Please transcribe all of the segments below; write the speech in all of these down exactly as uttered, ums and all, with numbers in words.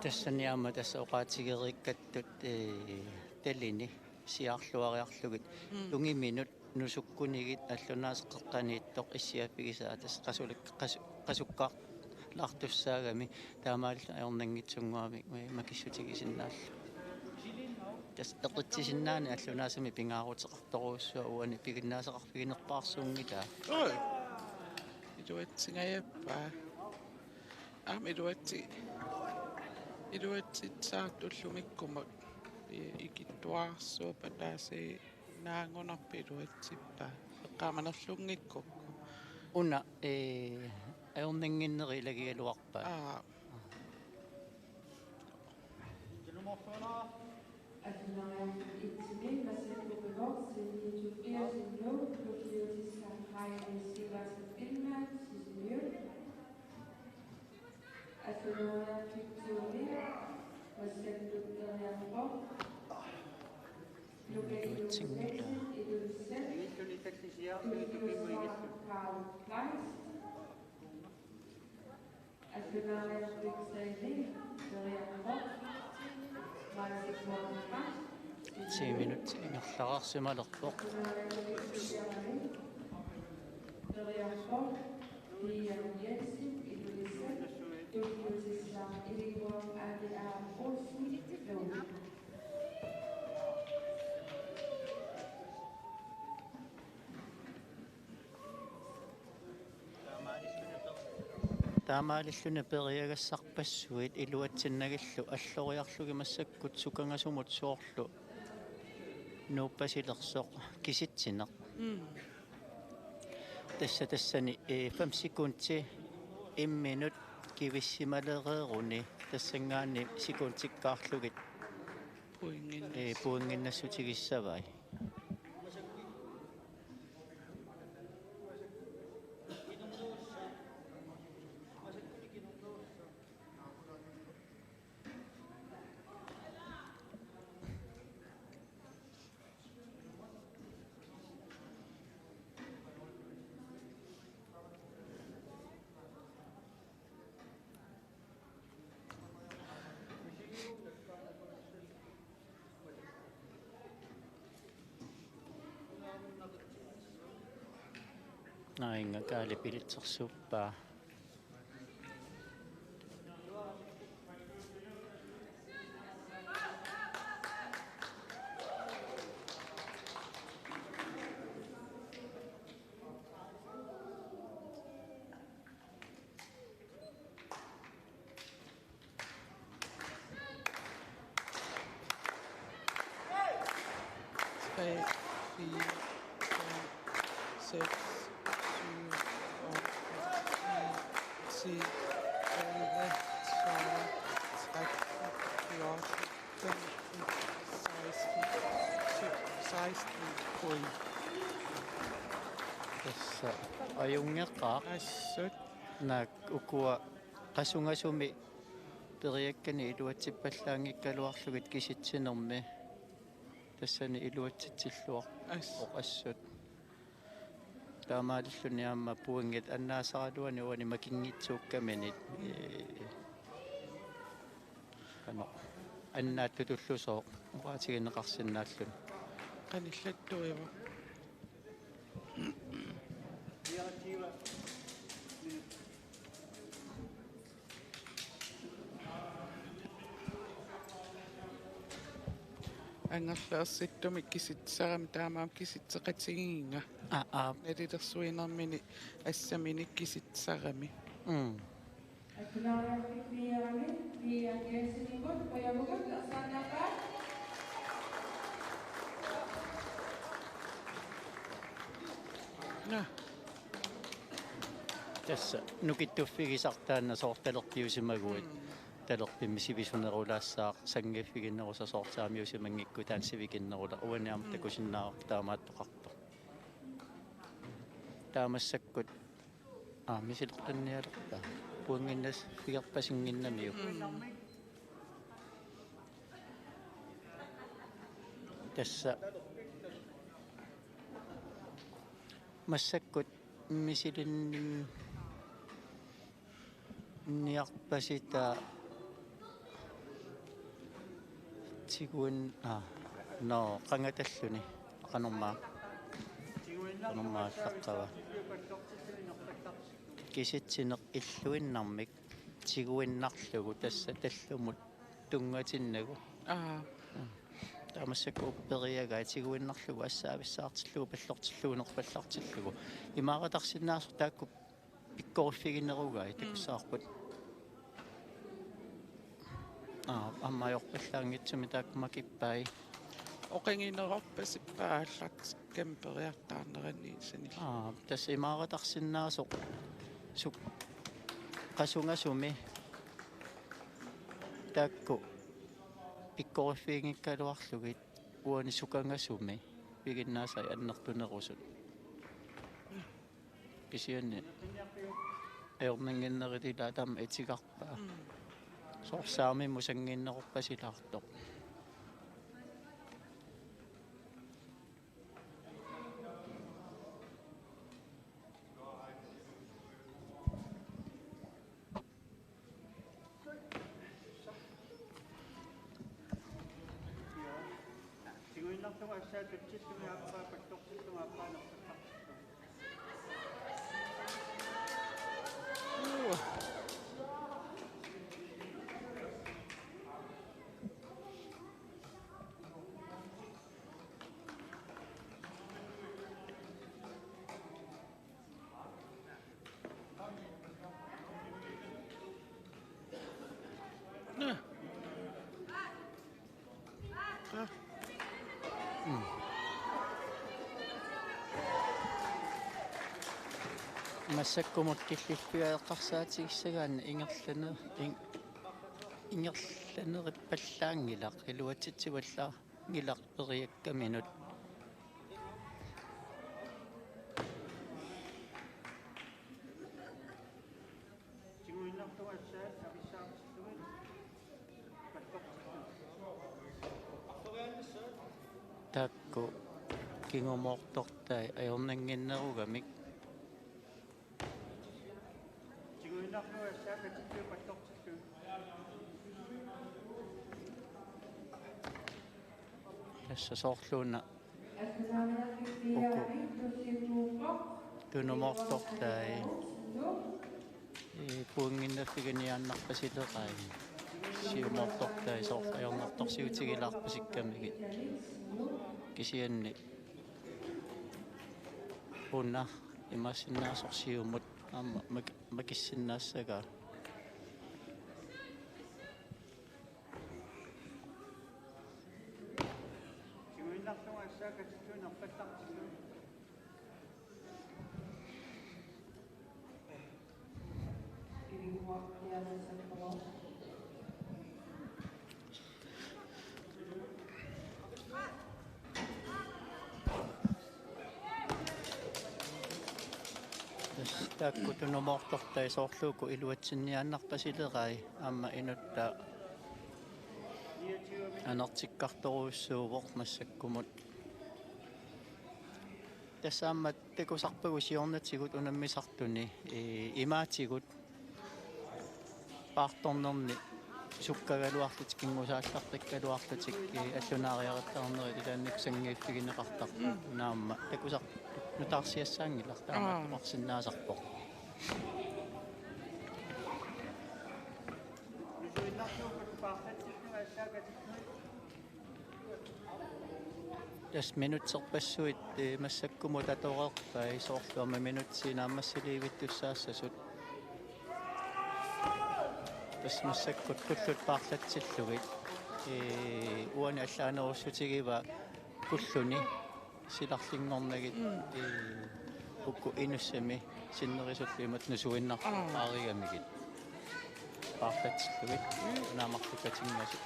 Tassani aamma tassa oqaatigereerikkattut, ee, talini siaarluariarlugit. Mm. Tungiminut nusukkunigit allunaaseq qeqqaniittoq issiaaffigisaa tassa qasulik-, qasu-, qasukkaarlaartussaagami taamaalilluni ajornanngitsunnguamik, ee, makissutigisinnaallugu. Tassa eqitsisinnaaneq allunaasami pingaaruteqartorujussuaq uani piginnaasaqarfiginerpaarsuunngilaa. Oi. Iluatsingajappaa. Aamma iluatsi-, iluatsitsaartut ullumikkumut i-, ikittuarsuup ataasiinnaagunarpoq iluatsippaa. Eqqaamanerlunngikkukku. Una, ee, ajornannginnerit ilagigaluarpaat. Aa. Attenarioqarfik et-imi Masakkup Pivot, Senior Tobiassen Lund, Tobiasen Sahai, Sivas Vilman, Sisimiut. Attenarioqarfik to-mi Masakkup periarfik Lukas Iluatsinngilaq. Ilulisat, Tobias Karl Kleist. Ti minut ingerlareersimalerpoq. Taamaalilluni periagassarpassuit iluatsinnagillu alloriarlugit massakkut sukangasumut soorlu nuuppasilersoq kisitsineq. Mm. Tassa tassani, eh, fem sekundi imminut kivissimalereeruni tassanngaanniit sekundikkaarlugit pointinngas-, eh, pointinngassutigissavai. Nainga Kaali pilitsersuuppaa. Tre, fire, fem, seks, syv, otte, ni, ti, elleve, tolv, tretten, fjorten, femten, seksten, sytten, seksten point. Tassa ajunngeqaaq. Assut. Naak ukua qasungasumik periakkani iluatsippallaanngikkaluarlugit kisitsinermi. Tassani iluatsitsilluar-, assut. Oq assut. Taamaalilluni aamma pointit annaasaraluani uani makinngitsuukkaminit. Ee, qanoq. Annaattutullusooq oqaatigineqarsinnaalluni. Qanillattuivoq. Angerlarsittumi kisitsisarami taamaammat kisitseqatigigiga. Aa, aa. Nalilersuinermini assamini kisitsisarami. Mm. Naa. Tassa nukittuffigisartaanna soortalerpiusimaguit. Mm. talerpimmi sivisunerulaassaaq sanngiiffiginerusoq soorlu aamma simanngikkuutaanni sivikinnerulaa uani aamma Mm. takusinnaavarput taamaattoqartoq. Taava massakkut aa misilertannialerpaa. Puannginnassaaffigerpasinnginnamiuk. Mm. Tassa massakkut misilinniarpasitaa tiguin aa no qangatalluni qanormaa qanormaa allaqqava kisitsineq illuinnarmik tiguinnarlugu tassa tallumut tunngatinnagu. Aa. Taava massakkut upperiagai tiguinnarlugu assaavissaartillugu pallortillugu nerpallartillugu. Imaaratarsinnaasoq taakku pikkoriffiginerugai Mm. takussavarput. Aa, aamma ajorpallaanngitsumik taakku makippai. Oqaginerorpasippaat aallartikkami periartaarnerani sanillu. Aa, tassa imaaratarsinnaasoq suk-, qasungasumi taakku pikkoriffiginngikkaluarlugit uani sukangasumi piginnaasai annertunerusut. Kisianni ajornannginnerit ilaat aamma itigarpaa. Mm. Soorlu saamimmut sanngiinnerorpasilaartoq. Tiguinnarlugu assaat tatsillumi aappaa pallortillumi aappaa nerpallartillumi. Massakkumut killiffigeqqarsaatigissagaanni ingerlaner-, in-, ingerlanerippallaanngilaq iluatsitsivallaanngilaq periakkaminut. Taakku kingumoortortai ajornannginnerugamik. Tassa soorluuna uku tunumoortortai. Ee, puinnginnaffiginiaannarpasilerai. Siumoortortai soorlu ajornartorsiutigilaarpasikkamigit. Kisianni una imaassinnaavoq siumut aamma mak-, makissinnaassagaa. Taakku tunumoortortai soorlu uku iluatsinniaannarpasilerai aamma inuttaa anartikkartorujussuuvoq massakkumut. Tassa aamma takusarpagut siornatigut unammisartuni, ee, imaatigut paartornerni sukkagaluarlutik, kinngusaallartikkaluarlutik, ee, allunaariarattarnerit ilaannik sanngiiffigineqartarput. Naamma takusar-, nutaarsiassaanngilaq taamaattoqarsinnaasarpoq. Tassa minutserpassuit, ee, massakkumut atoreerpai soorlu aamma minutsii naammassiliivittussaassasut. Tassa massakkut kullut paarlatsillugit. Ee, uani allaanerussutigivaa kulluni silarlinngornagit, Mm. ee, uku inussami sinnerisullu imatut nusuinnarpaarigamigit. Paarlatsillugit naamarlukkatingasu.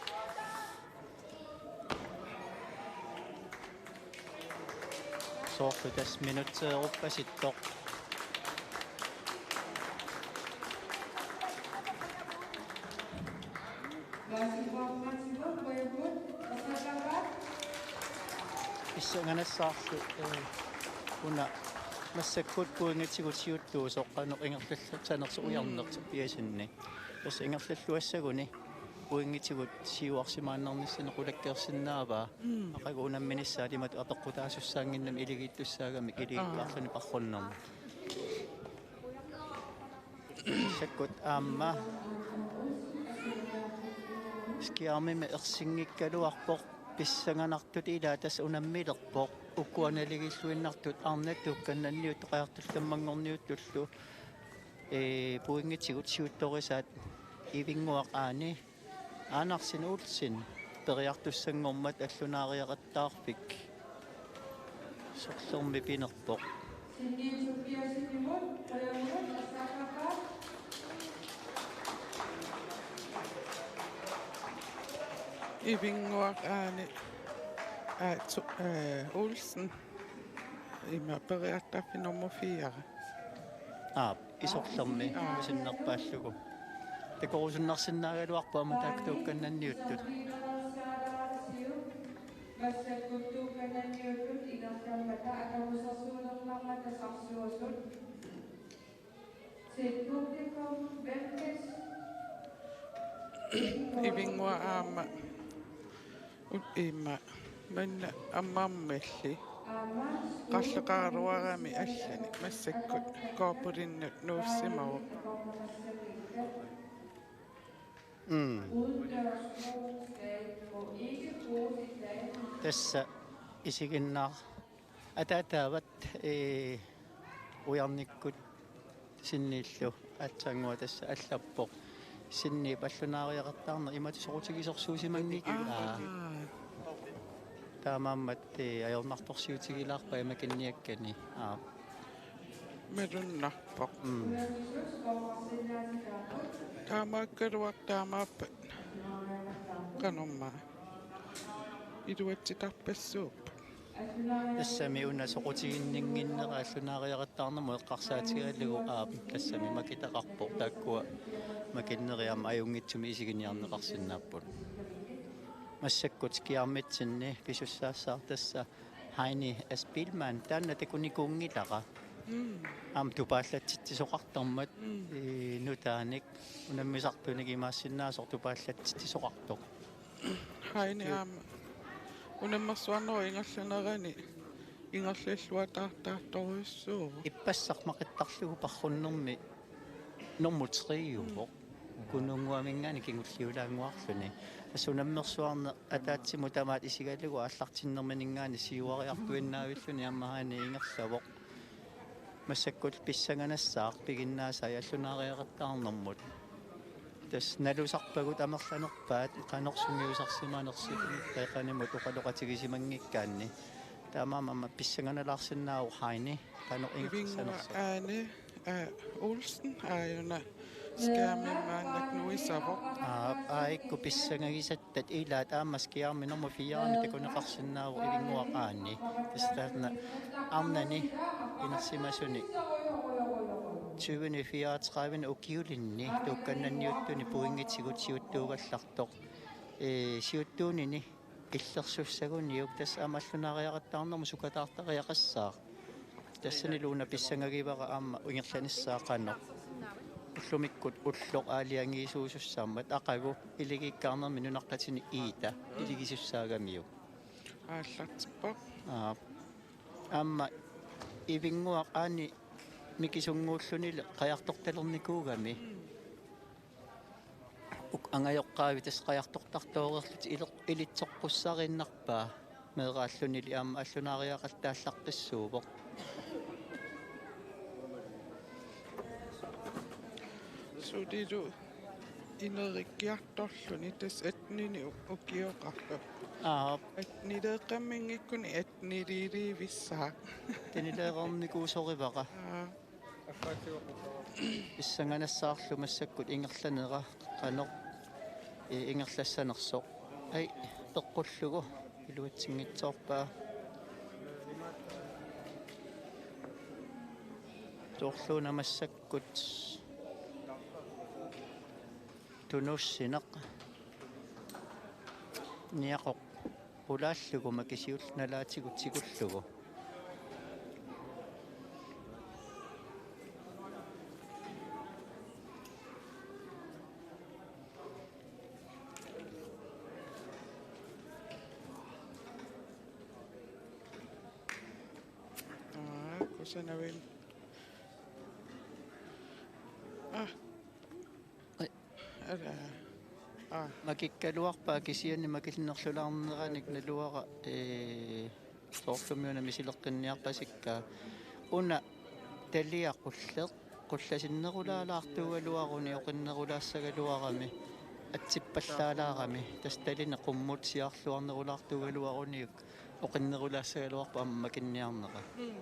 Soorlu tassa minutseeruppasittoq. Pissanganassaarlu, eh, una massakkut pointitsigut siuttuusoq qanoq ingerlallassanersoq ujarneq sappiasinni. Tassa ingerlalluassaguni pointitsigut siuarsimaannarnissani qulakkeersinnaavaa. Mm. Aqagu unamminissaat imatut apeqqutaasussaannginnami iligiittussaagamik iligiittaarluni parrunnermut. Massakkut aamma skærmimi ersinngikkaluarpoq pissanganartut, ilaa tassa unammilerpoq ukua naligiilluinnartut arnat tuukkannanniuttut qajartullammanngorniuttullu, ee, pointitsigut siuttorisaat Ivinnguaq Aani Andersen Olsen periartussanngormat allunaariaqattaarfik sorlermi pinerpoq. Ivinnguaq Aani, aa, tu-, ee, Olsen. Ima periartussaaffik nummer fire. Aap, isorlermi. Aa. Sinnerpaallugu. Takorusunnarsinnaagaluarpoq aamma taakku tuukkannanniuttut. Ivinnguaq aamma ut-, ima manna ammarmilli qarleqaraluarami allani massakkut korpulinnut nuussimavoq. Mm. Tassa isiginnaar-, ataataavat, ee, ujarnikkut Sinniillu aatsaannguaq tassa allappoq. Sinniip allunaariaqattaarneq imatut soqutigisorsuusimanngikkaa. Aa. Taamaammat, ee, ajornartorsiutigilaarpaa imakinniakkani. Aa. Malunnarpoq. Mm. Taamaakkaluaq taamaappat. Qanormaa. Iluatsitarpassuupput. Tassami una soqutiginninnginnera allunaariaqattaarnermut eqqarsaatigalugu, aap, tassami makitaqarpoq, taakkua makinneri aamma ajunngitsumik isiginiarneqarsinnaapput. Massakkut skærmitsinni pisussaassaaq tassa Heini Spielmann, taanna takunikuunngilara. Mm. Aamma tupaallatsitsisoqartarmat, mm, ee, nutaanik unammisartunik imaassinnaasoq tupaallatsitsisoqartoq. Heini aamma unammersuarnerup ingerlanerani ingerlalluataartaartorujussuuvoq. Ippassaq maqittarlugu parrunnermi nummer tre-uvoq. Kununnguaminngaanniit kingulliulaannguarluni. Tassa unammersuarneq ataatsimut tamaat isigalugu aallartinnermininngaanniit siuariartuinnaavilluni aamma Heini ingerlavoq. Massakkut pissanganassaaq piginnaasai allunaariaqattaarnermut. Tassa nalusarpagut amerlanerpaat qanoq sungiusarsimanersoq qeqanimut oqaloqatigisimanngikkaanni. Taamaammat aamma pissanganalaarsinnaavoq Heini qanoq ingerlassanersoq. Ivinnguaq Aani, aa, Olsen aajuna skærmimi maannakkut nuisavoq. Aap, aajuku pissangagisat tat ilaat aamma skærmi nummer fire-mi takuneqarsinnaavoq Ivinnguaq Aani. Tassa taanna arnani inersimasuni tyveni fireogtredive ukiulinni tuukkannanniuttuni pointitsigut siuttuugallartoq. Ee, siuttuunini illersussaguniuk tassa aamma allunaariaqattaarnermut sukataartariaqassaaq. Tassanilu una pissangagivara aamma ingerlanissaa qanoq. Ullumikkut ulloq aalajangiisuusussaammat aqagu iligiikkaarnermi nunaqqatini Ida iligisussaagamiuk. Aallartippoq. Aap. Aamma Ivinnguaq Aani mikisunnguullunili qajartortalernikuugami. Uk-, angajoqqaavi tassa qajartortartoorlutik ileq-, ilitsoqqussariinnarpaa meeraallunili aamma allunaariaqattaallaqqissuuvoq. Sulilu inerikkiartorluni tassa attenini u-, ukioqarpoq. Aap. Attenileeqqamminngikkuni atteniliiliivissaaq. Attenileeqqamminnikuusorivara. Aap. Pissanganassaarlu massakkut ingerlanera qanoq, ee, ingerlassanersoq. Ai, peqqullugu iluatsinngitsoorpaa. Soorluuna massakkut tunuussineq niaqoq pulaallugu makisiullu nalaatigut sikullugu. Aa, kusanavim. Aa. Ai. Ala. Aa. Makikkaluarpaa kisianni makinnerlulaarneranik naluara, ee, soorlumi una misileqqinniarpasikkaa. Una talia qulleq, qullasinnerulaalaartuugaluaruni oqinnerulaassagaluarami, atsippallaalaarami, tassa talineq qummut siaarluarnerulaartuugaluaruniuk oqinnerulaassagaluarpoq aamma makinniarnera. Mm.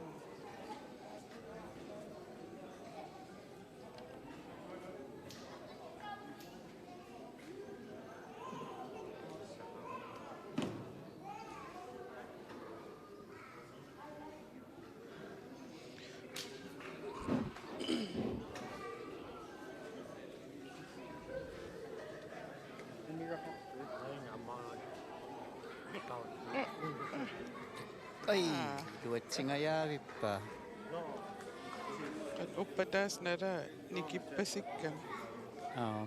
Ai, aa, iluatsingajaavippa. Qanoq uppataasnala nikippasikka. Aa.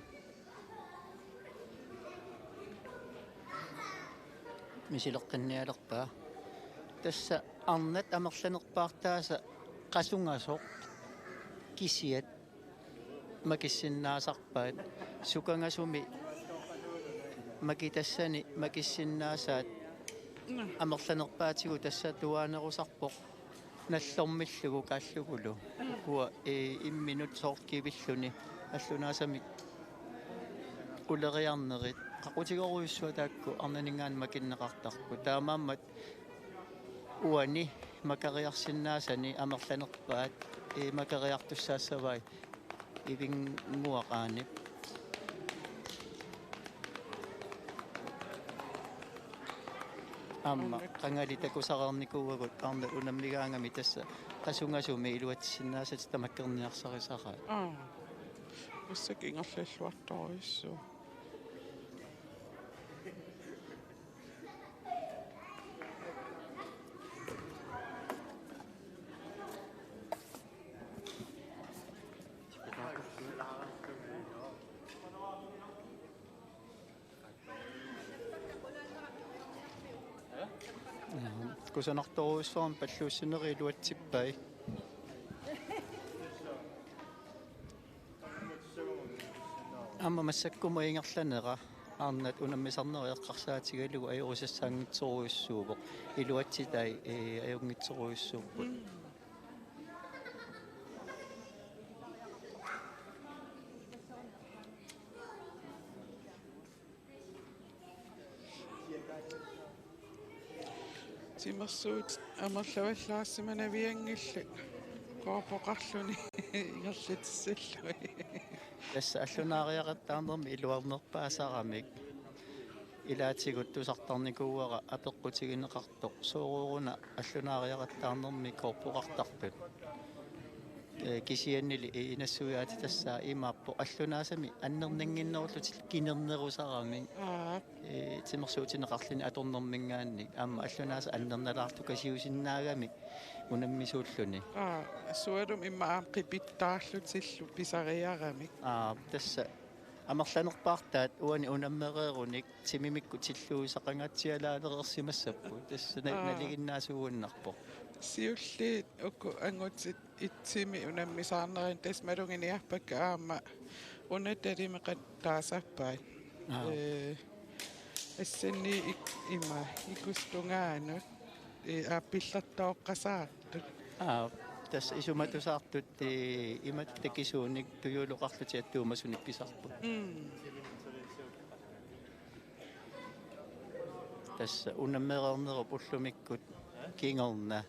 Misileqqinnialerpaa. Tassa arnat amerlanerpaartaasa qasungasoq kisiat makissinnaasarpaat, sukangasumi makitassani makissinnaasaat amerlanerpaatigut tassa tuaanerusarpoq nallormillugu kaallugulu. Ukua, ee, imminut soorlu kivilluni allunaasamik uleriarnerit. Qaqutigorujussuaq taakku arnaninngaanniit makinneqartarput. Taamaammat uani makariarsinnaasani amerlanerpaat, ee, makariartussaassavai ivinnguaqaanip. Aamma qangali takusareernikuuagut arnat unammigaangami tassa qasungasumi iluatsissinnaasatik tamakkerniarsarisaraat. Aa. Massakkut ingerlalluartorujussuuvoq. Kusanartorujussuarmik palluussinerit iluatsippai. Aamma massakkumut ingerlanera arnat unammisarnerit eqqarsaatigalugu ajorisassaanngitsorujussuuvoq. Iluatsitai, ee, ajunngitsorujussuupput. Mm. Timersuut amerlavallaarsimanavianngillat koorpoqarluni ingerlatissallugit. Tassa allunaariaqattaarnermi iluarnerpaasaramik ilaatigut tusartarnikuuara apeqqutigineqartoq: Sooruna allunaariaqattaarnermi koorpoqartartut? Ee, kisiannili i-, inassuiaatitassaa imaappoq allunaasami annernannginnerullutik kinernerusaramik. Aap. Ee, timersuutineqarluni atornerminngaanniit aamma allunaasaq annernalaartukasiusinnaagamik unammisuulluni. Aa, sualumi immaqa aamma qipittaarlutillu pisariaramik. Aap, tassa amerlanerpaartaat uani unammereerunik timimikkut tilluusaqangaatsialaanereersimassapput. Tassa na-, aa, nalinginnaasuugunnarpoq. Siulliit uku angutit itsimi unammisaarnerini tassa maluginiarpakka aamma una talimeqat taasarpaat. Aa. Ee, assanni ik-, ima ikustungaanut, ee, aappillertooqqasaartut. Aa, tassa isumatusaartut, ee, imatut takisuunik tujuuloqarlutik attuumasunik pisarput. Mm. Tassa unammereernerup ullumikkut kingorna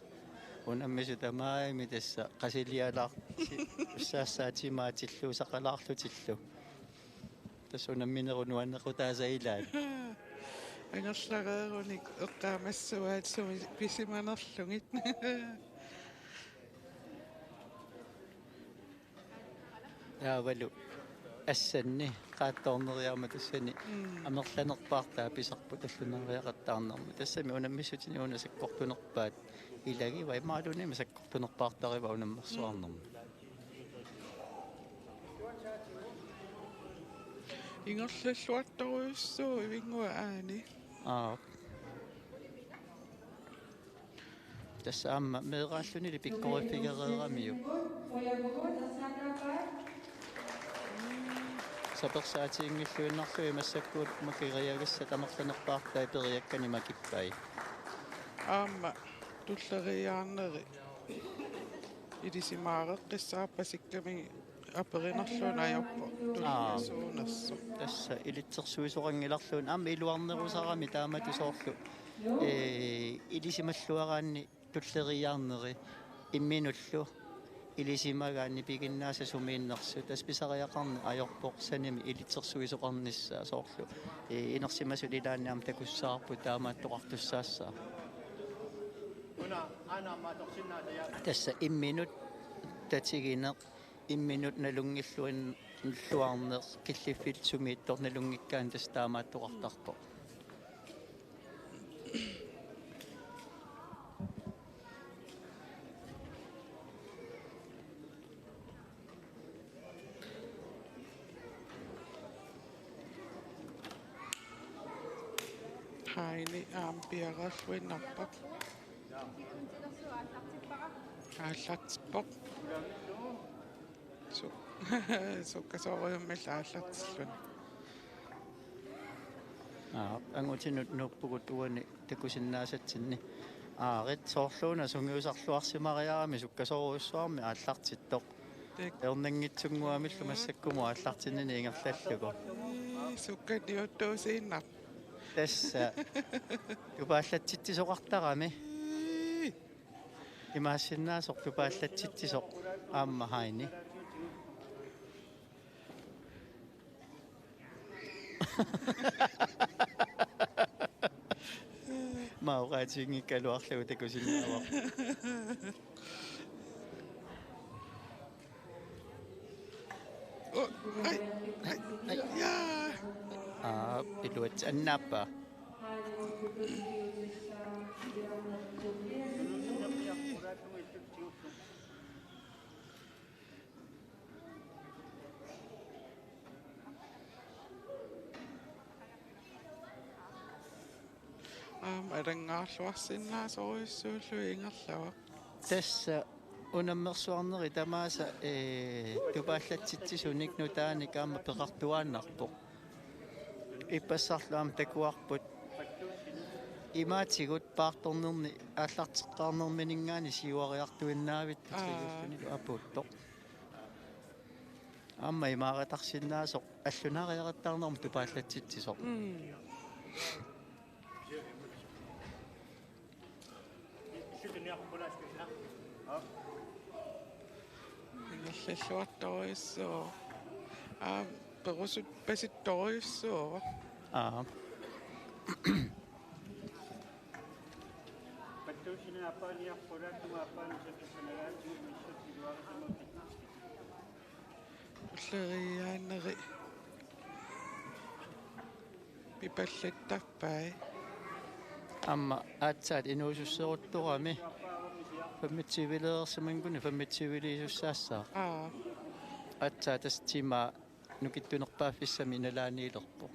Unammisut tamaasa tassa qasilialaarsi ussaassaat timaatilluusaqalaarlutillu. Tassa unamminerup nuannequtaasa ilaat. Angerlareerunik eqqaamassuaat sumi pisimanerlugit. Taavalu assanni qaattoorneriarmat tassani Mm. amerlanerpaartaa pisarput allunaariaqattaarnermi. Tassami unammissutinik una sakkortunerpaat ilagivaat imaluunniit sakkortunerpaartarivaat unammersuarnermi. Ingerlalluartorujussuuvoq Ivinnguaq Aani. Aap. Tassa aamma meeraallunili pikkoriffigereeramiuk. Sapersaatiginngilluinnarlugit massakkut makeriagassat amerlanerpaartai periakkani makippai. Aamma tulleriiaarneri ilisimaareqqissaarpasikkami aperinerluunniit ajorpoq Aa. tulliasuunersoq. Tassa ilitsersuisoqanngilarluunniit aamma iluarnerusarami taamatut soorlu. Ee, ilisimalluaraanni tulleriiaarneri imminullu ilisimagaanni piginnaasat sumiinnersut tassa pisariaqarneq ajorpoq sanimi ilitsersuisoqarnissaa soorlu. Ee, inersimasut ilaanni aamma takussavarput taamaattoqartussaassaaq. Tassa imminut tatigineq, imminut nalunngilluin-, nalunngilluarneq, killiffik sumiittoq nalunngikkaanni tassa taamaattoqartarpoq. Heini aamma piareerluinnarpoq. Aallartippoq. Su-, sukkasoorujussuarmik aallartilluni. Aa, angutinut nuuppugut uani takusinnaasatsinni. Aarit soorluuna sungiusarluarsimariarami sukkasoorujussuarmik aallartittoq. Tik. Ernerngitsunnguamillu massakkumut aallartinnini ingerlallugu. Ii, sukkaniuttuusiinnaq. Tassa. Tupaallatsitsisoqartarami. Ii. Imaassinnaasoq tupaallatsitsisoq aamma Heini. Maa oqaatiginngikkaluarlugu takusinnaavara. Oh, ai, ai, ai. Jaa. Aa, iluatsi annaappaa. Aamma alanngaarluarsinnaasorujussuullugu ingerlavoq. Tassa unammersuarneri tamaasa, ee, tupaallatsitsisunik nutaanik aamma peqartuaannarpoq. Ippassarlu aamma takuarput imaatigut paartornerni aallarteqqaarnermininngaanniit siuariartuinnaavittoq Aa. Siulliunilu apuuttoq. Aamma imaaratarsinnaasoq allunaariaqattaarnermut tupaallatsitsisoq. Mm. Ingerlalluartorujussuuvoq. Aamma perusuppasittorujussuuvoq. Aa. Tulleriiaarneri pipallattarpai. Aamma aatsaat inuususseruttorami femogtyve-leersimannguni femogtyve-liisussaassaaq. Aa. Aatsaat tassa timaa nukittunerpaaffissami nalaaniilerpoq.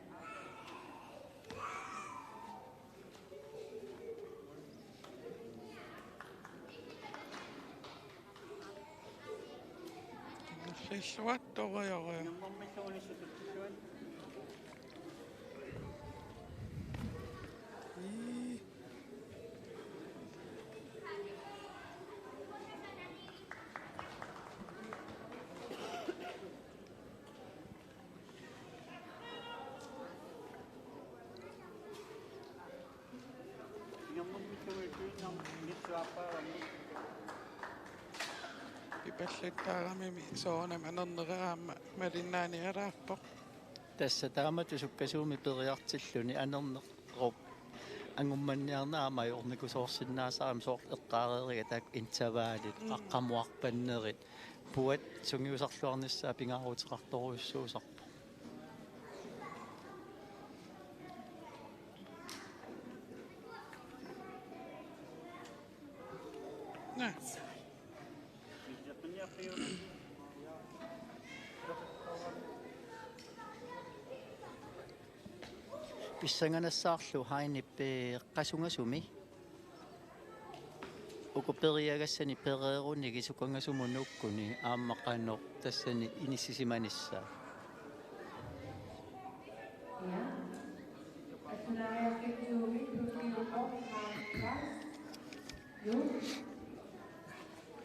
Ingerlalluartorujorujoq. Ii. Pallattaaramimi soorunami anernera aamma malinnaanialaarpoq. Tassa taamatut sukkasuumik periartilluni anernerup angummanniarneq aamma ajornakusoorsinnaasarami, soorlu eqqaareeriga taakku intervallit, mm, qaqqamuarpannerit, puat sungiusarluarnissaa pingaaruteqartorujussuusarpoq. Naa. Pissanganassaarlu Heinip, eh, qasungasumi uku periagassani pereerunigit sukangasumut nuukkuni aamma qanoq tassani inissisimanissaa.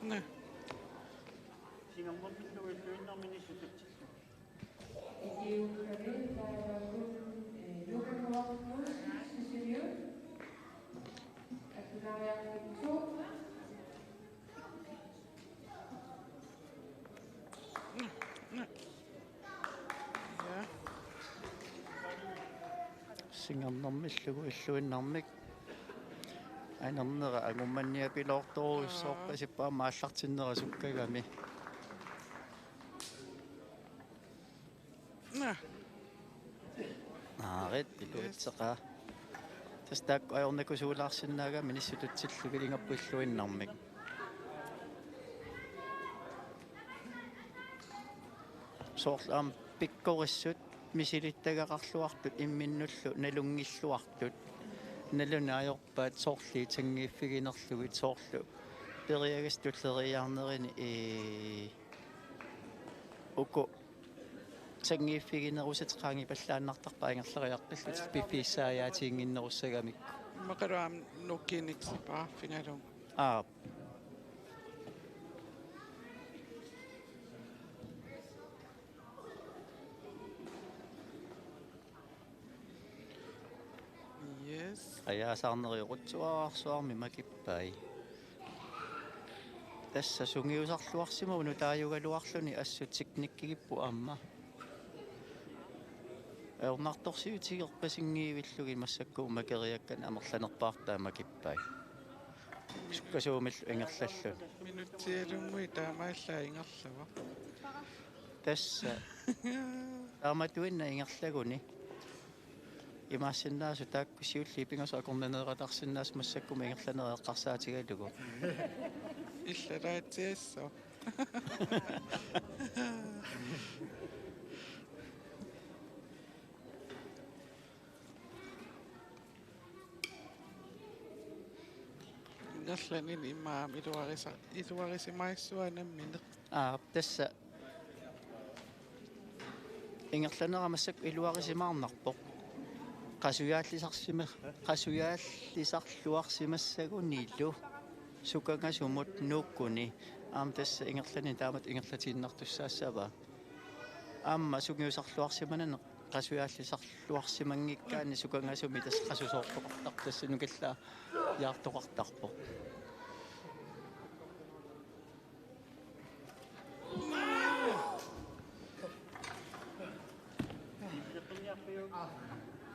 Naa. Ja. Singernermillugu illuinnarmik anernera angummanniapiloortorujussuorpasippoq aamma aallartinnera sukkagami. Naa. Naarit, iluatseqaa. Tassa taakku ajornakusuulaarsinnaagami inissititsillugit ingammik illuinnarmik. Soorlu aamma pikkorissut misilittagaqarluartut imminnullu nalunngilluartut. Naluneq ajorpaat sorliit sanngiiffiginerlugit, soorlu periagassat tulleriiaarnerini, ee, uku sanngiiffiginerusatik qaangipallaannartarpaat ingerlariaqqillutik piffissaajaatiginnginnerussagamikku. Immaqalu aamma nuukkiinnikkut sipaarfigalugu. Aap. Yes. Ajaasarneriorutsuararsuarmi makippai. Tassa sungiusarluarsimavoq nutaajugaluarluni, assut teknikkigipput aamma. Ajornartorsiutigerpasinngiivillugit massakkut makeriakkani amerlanerpaartaat makippai. Sukkasuumillu ingerlalluni. Minutsialunnguit taamaallaat ingerlavoq. Tassa. Taamatuinnaq ingerlaguni. Imaassinnaavoq taakku siulliit pingasut akornaneeratarsinnaasut massakkut ingerlanerat eqqarsaatigalugu. Illalaatsiassaaq. Ingerlaneq imaam iluarisa-, iluarisimaassuaq nammineq. Aap, tassa. Ingerlanera massakkut iluarisimaarnarpoq. Qasujaallisarsima-, qasujaallisarluarsimassagunilu sukangasumut nuukkuni. Aamma tassa ingerlaneq taamatut ingerlatiinnartussaassavaa. Aamma sungiusarluarsimaneq qasujaallisarluarsimanngikkaanni sukangasumik tassa qasusoortoqartarpoq, tassa nukallaajaartoqartarpoq.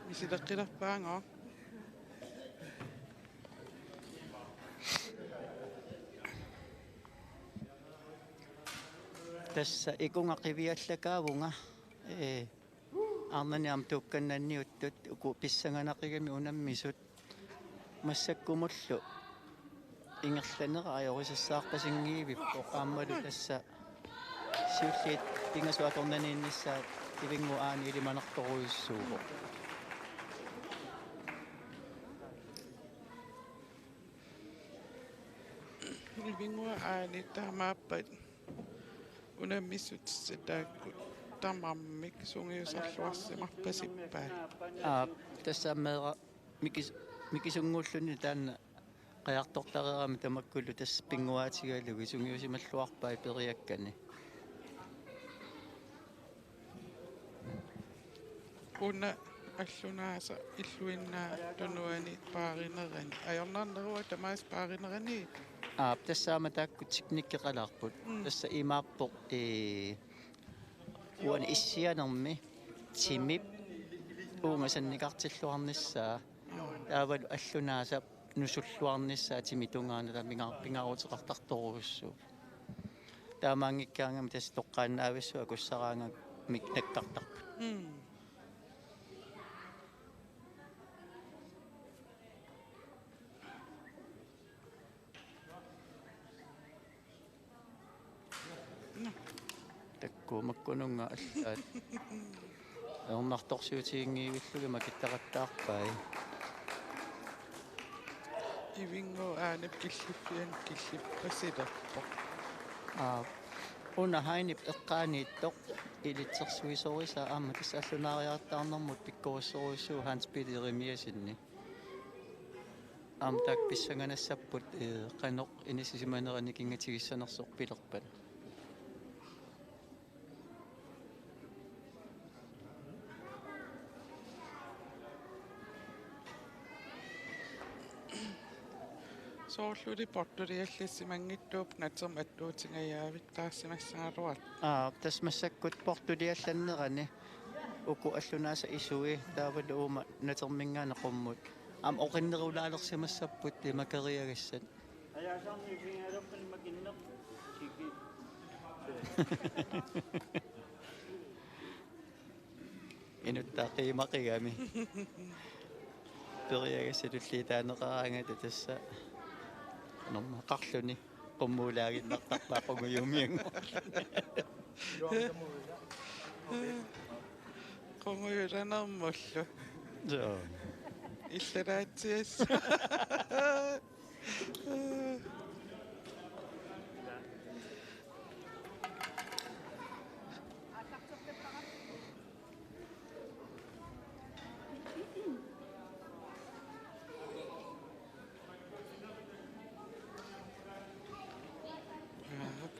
Misileqqilerpaagooq. Tassa ikunga qiviallakaavunga. Ee, arnani aamma tuukkannanniuttut uku pissanganaqigami unammisut. Massakkumullu ingerlanera ajorisassaarpasinngiivippoq aammalu tassa siulliit pingasut akornanniinnissaat Ivinnguaq Aani ilimanartorujussuuvoq. Ivinnguaq Aani taamaappat unammissutissat taakku tamarmik sungiusarluarsimarpasippai. Aap, tassa meeraq mikis-, mikisunnguulluni taanna qajartortareerami tamakkulu tassa pinnguaatigalugit sungiusimalluarpai periakkani. Una allunaasaq illuinnaq tunuani paarinerani. Ajornarneruvoq tamaasa paarinerani. Aap, tassa aamma taakku teknikkeqalaarput. Mm. Tassa imaappoq, ee, uani issianermi timip uunga sannikartilluarnissaa. Taavalu allunaasap nusulluarnissaa timitungaanut pinga-, pingaaruteqartartorujussuuvoq. Taamaanngikkaangami tassa toqqaannaavissuaq akussaraangamik nakkartarput. Mm. Takuuk makkununnga allaat. Ajornartorsiutiginngivillugit makittaqattaarpai. Ivinnguup aanap killiffianut killippasilerpoq. Aa, una Heinip eqqaaniittoq ilitsersuisorisaa aamma tassa allunaariartaarnermut pikkorissorujussuuvoq Hans Peter Jeremiassenip. Aamma taakku pissanganassapput, ee, qanoq inissisimanera nikinngatigissanersoq pilerpat. Soorluli portuliallassimanngitsuupput natermut attuutingajavittaarsimassagaluartoq. Aa, tassa massakkut portuliallannerani uku allunaasat isui taavalu uuma naterminngaanniit qummut. Aamma oqinnerulaalersimassapput makeriagassat. Inuttaa qiimaqigami. Periagassat tulliit taaneqaraangata tassa. Norma qarluni. Qummuulaaginnartarpaa qungujumianngorluni. Qungujulanermullu. Joo. Illalaatsiassat. Aa,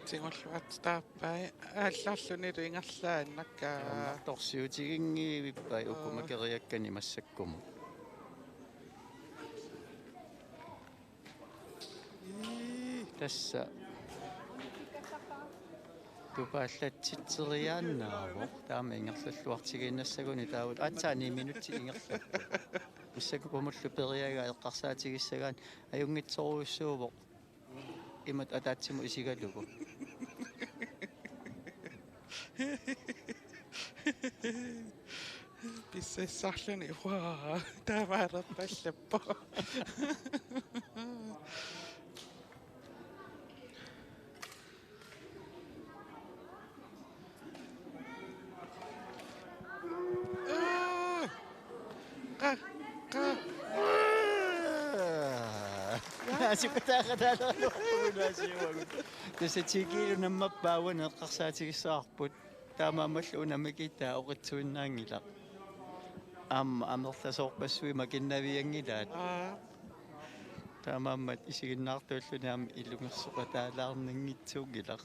tigulluartitaarpai aallarlunilu ingerlaannakkaa. Torsiutiginngivippai uku makeriakkani massakkumut. Ii. Tassa. Tupaallatsitseriaannaavoq. Taama ingerlalluartigiinnassaguni taavalu. Aatsaat ni minutsit ingerlapput. Massakkut qumullu periagaa eqqarsaatigissagaanni ajunngitsorujussuuvoq. Imatut ataatsimut isigalugu. Pissassarluni, uaa, taamaalerpallappoq. Qa, qa. Naasipataaqataalaarluarpugut naasiuagut. Tassa tikiilu nammappaavugut eqqarsaatigissavarput. Taamaammallu una mikitaa oqitsuinnaanngilaq. Aamma amerlasoorpassuit makinnavianngilaat. Aa. Taamaammat isiginnaartuulluni aamma ilungersoqataalaarnanngitsuunngilaq.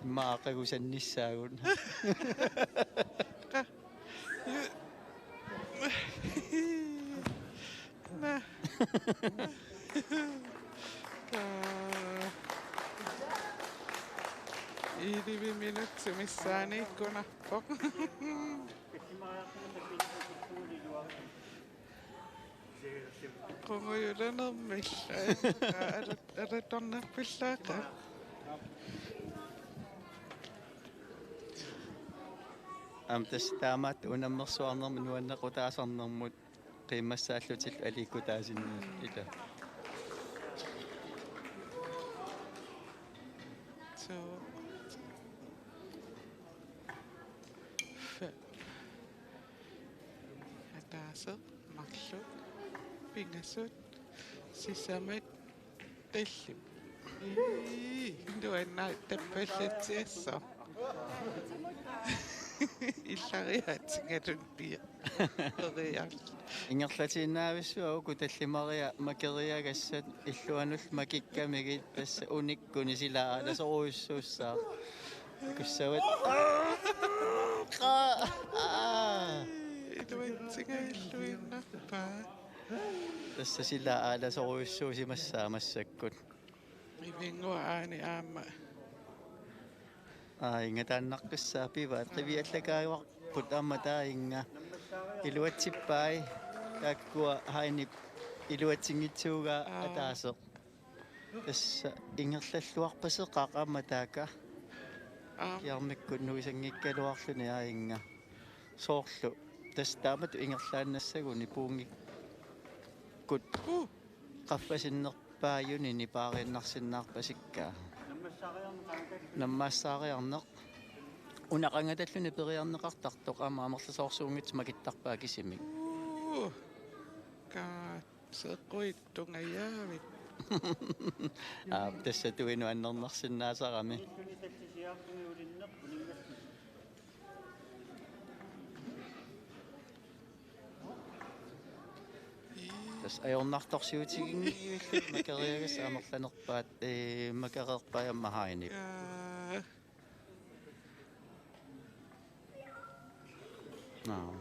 Immaqa aqagusannissaagut. Qa-, na-, taa. Elleve minutsit missaaniikkunarpoq. Qungujulanermillu. Alat-, alattornerpillaaqaaq. Aamma tassa taamaattoq unammersuarnermut nuannequtaasarnermut qiimmassaallutillu aliikkutaasinnaasut ila. Suu. Fem. Ataaseq, marluk, pingasut, sisamat, tallimat. Ii, nuannaartappallatsiassaaq. Illariaatsigalunnia. Periarlu. Ingerlatiinnaavissuaq uku tallimariat makeriagassat illuanullu makikkamigit tassa unikkuni sila aalasorujussuussaaq. Kussavat. Aa! Aa! Iluatsingajalluinnarpaa. Tassa sila aalasorujussuusimassaaq massakkut. Ivinnguaq aani aamma. Aa, inga taannaqqissaa pivaat qiviallakaajuarput aamma taava inga iluatsippai taakkua Heinip iluatsinngitsuugaa Aa. ataaseq. Tassa ingerlalluarpaseqaaq aamma taaka. Aa. Kiarmikkut nuisanngikkaluarluni aa inga. Soorlu. Tassa taamatut ingerlaannassaguni puungikkut Uh. qaffasinnerpaajunini paariinnarsinnaarpasikkaa. Nammassaariarneq. Una qangatalluni periarneqartartoq aamma amerlasoorsuunngitsoq makittarpaa kisimik. Uh. Kaa. Seqquittungajaavit. Aa, tassa tuinut annernarsinnaasarami. Tassa ajornartorsiutiginngivillugu makeriagassat amerlanerpaat, ee, makereerpai aamma Heinip. Aa. Naa.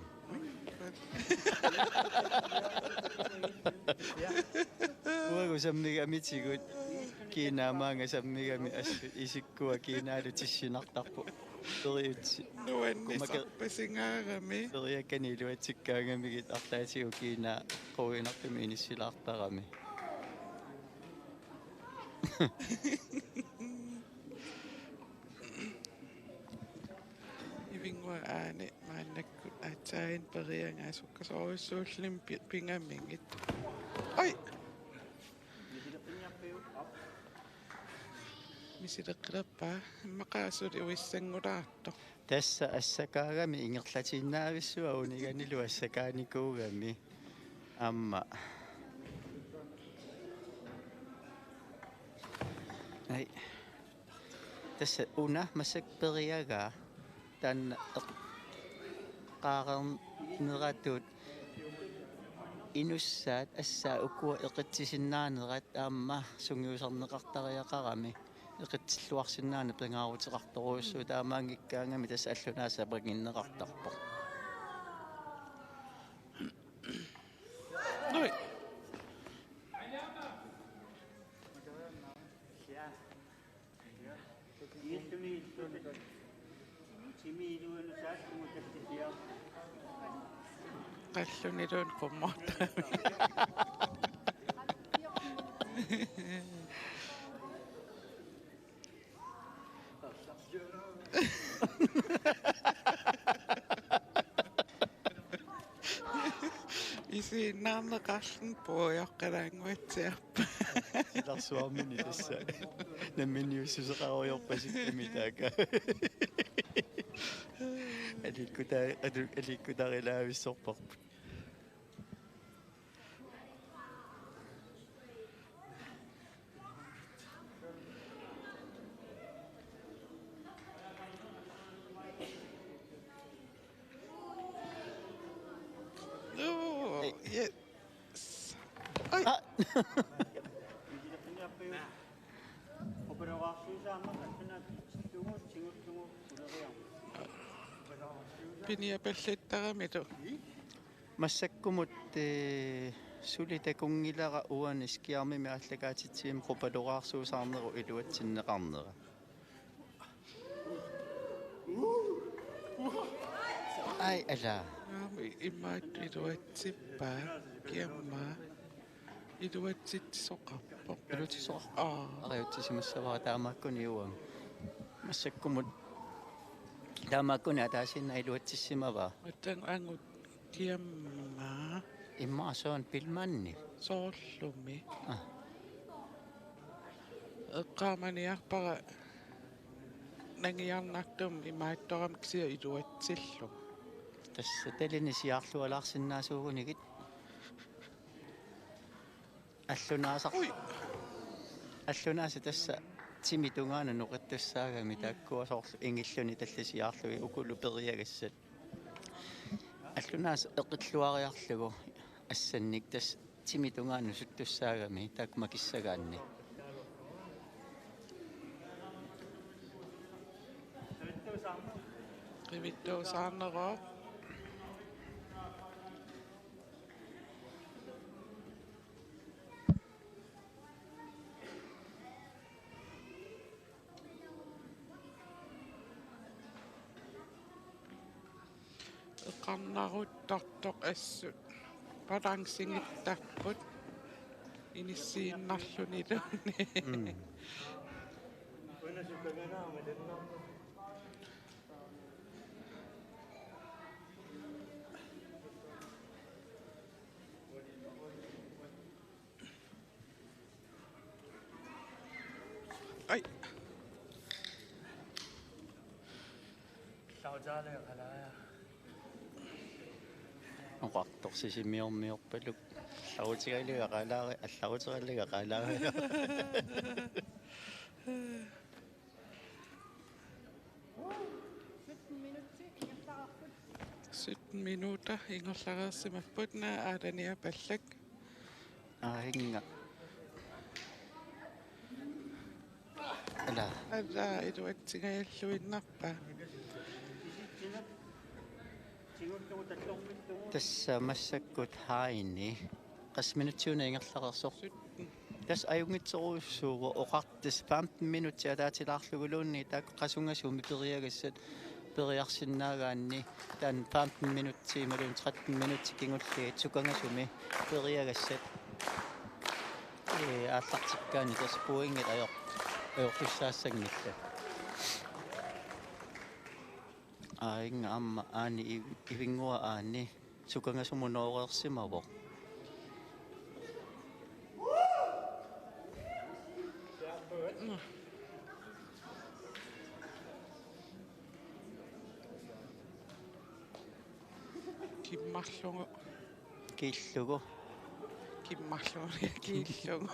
Uagut sammigamitigut kiinaa maanga sammigami assut isikkua kiinaalu tissinartarpoq. Periutsi. Nuannisarpasingaarami. Periakkani iluatsikkaangamigit arlaatigut kiinaa quinartumik inissilaartarami. Ivinnguaq aani maannakkut aatsaat periagaa sukkasoorujussuulluni pi-, pingamigit. Oj! Misileqqilerpaa immaqa suli uissanngulaartoq. Tassa assakaagami ingerlatiinnaavissuaq uniganilu assakaanikuugami. Aamma. Ai. Tassa una massakkut periagaa taanna eqqaareerneratut inussaat assaat ukua eqitsisinnaanerat aamma sungiusarneqartariaqarami eqitsilluarsinnaaneq pingaaruteqartorujussuuvoq taamaanngikkaangami tassa allunaasaq apaginneqartarpoq. Oj. Qalluniluunniit qummut. Isiginnaarneqarluni puujoqqalaannguatsiarpa. Silarsuarmini tassa. Namminniussuseqarujorpasikkami taaka. Aliikkuta-, alu-, aliikkutarilaavissorparput. Oh, yes. Oj. Ah. Piniapallattaramilu. Massakkumut, ee, suli takunngilara uani skærmimi aallakaatitsigami qupaloraarsuusarnerup iluatsinneqarnera. Ai, ala. Aamma imaattoq iluatsippaa kiammaa. Iluatsitsisoqarpoq. Iluatsitsisoqarpoq. Aa. Ariutsisimassavara taamaakkuni uanga. Massakkumut taamaakkuni ataasiinnaq iluatsissimavaa. Matang angut kiammaa. Immaqa soorlu pilmanni. Soorlumi. Aa. Eqqaamaniarpara nangiarnartumik imaattoramik kisianni iluatsillugu. Tassa talini siaarlualaarsinnaasuugunigit. Allunaasaq. Oj. Allunaasaq tassa Timip tungaanut noqittussaagami taakkua soorlu ingilluni tallasiaarlugit ukulu periagassat. Allunaasaq eqilluariarlugu assannik tassa timip tungaanut nusuttussaagami taakku makissagaanni. Qivittuusaarneruvoq. Eqarnaruttortoq assut balanceqartarput inissiinnarluniluunniit. Mm. Ai. Oqartoq Sisimiormiorpaluk allarutigalugu oqalaari-, allarutigalugu oqalaariarlugu. Sytten minutter ingerlareersimapput, naa Aadaniapallak. Aajinnga. Ala. Ala, iluatsingajalluinnarpaa. Tassa massakkut haini. Qassit minutsiuna ingerlareersoq? Sytten. Tassa ajunngitsorujussuuvoq oqartoq femten minutsit ataatilaarluguluunniit taakku qasungasumik periagassat periarsinnaagaanni taanna femten minutsit imaluunniit tretten minutsit kingulliit sukangasumik periagassat, ee, aallartikkaanni tassa pointit ajor-, ajortussaassanngillat. Aajinnga aamma Aani Iv-, Ivinnguaq Aani sukangasumut nooreersimavoq. Kimmallugu. Kiillugu. Kimmallugu. Kiillugu.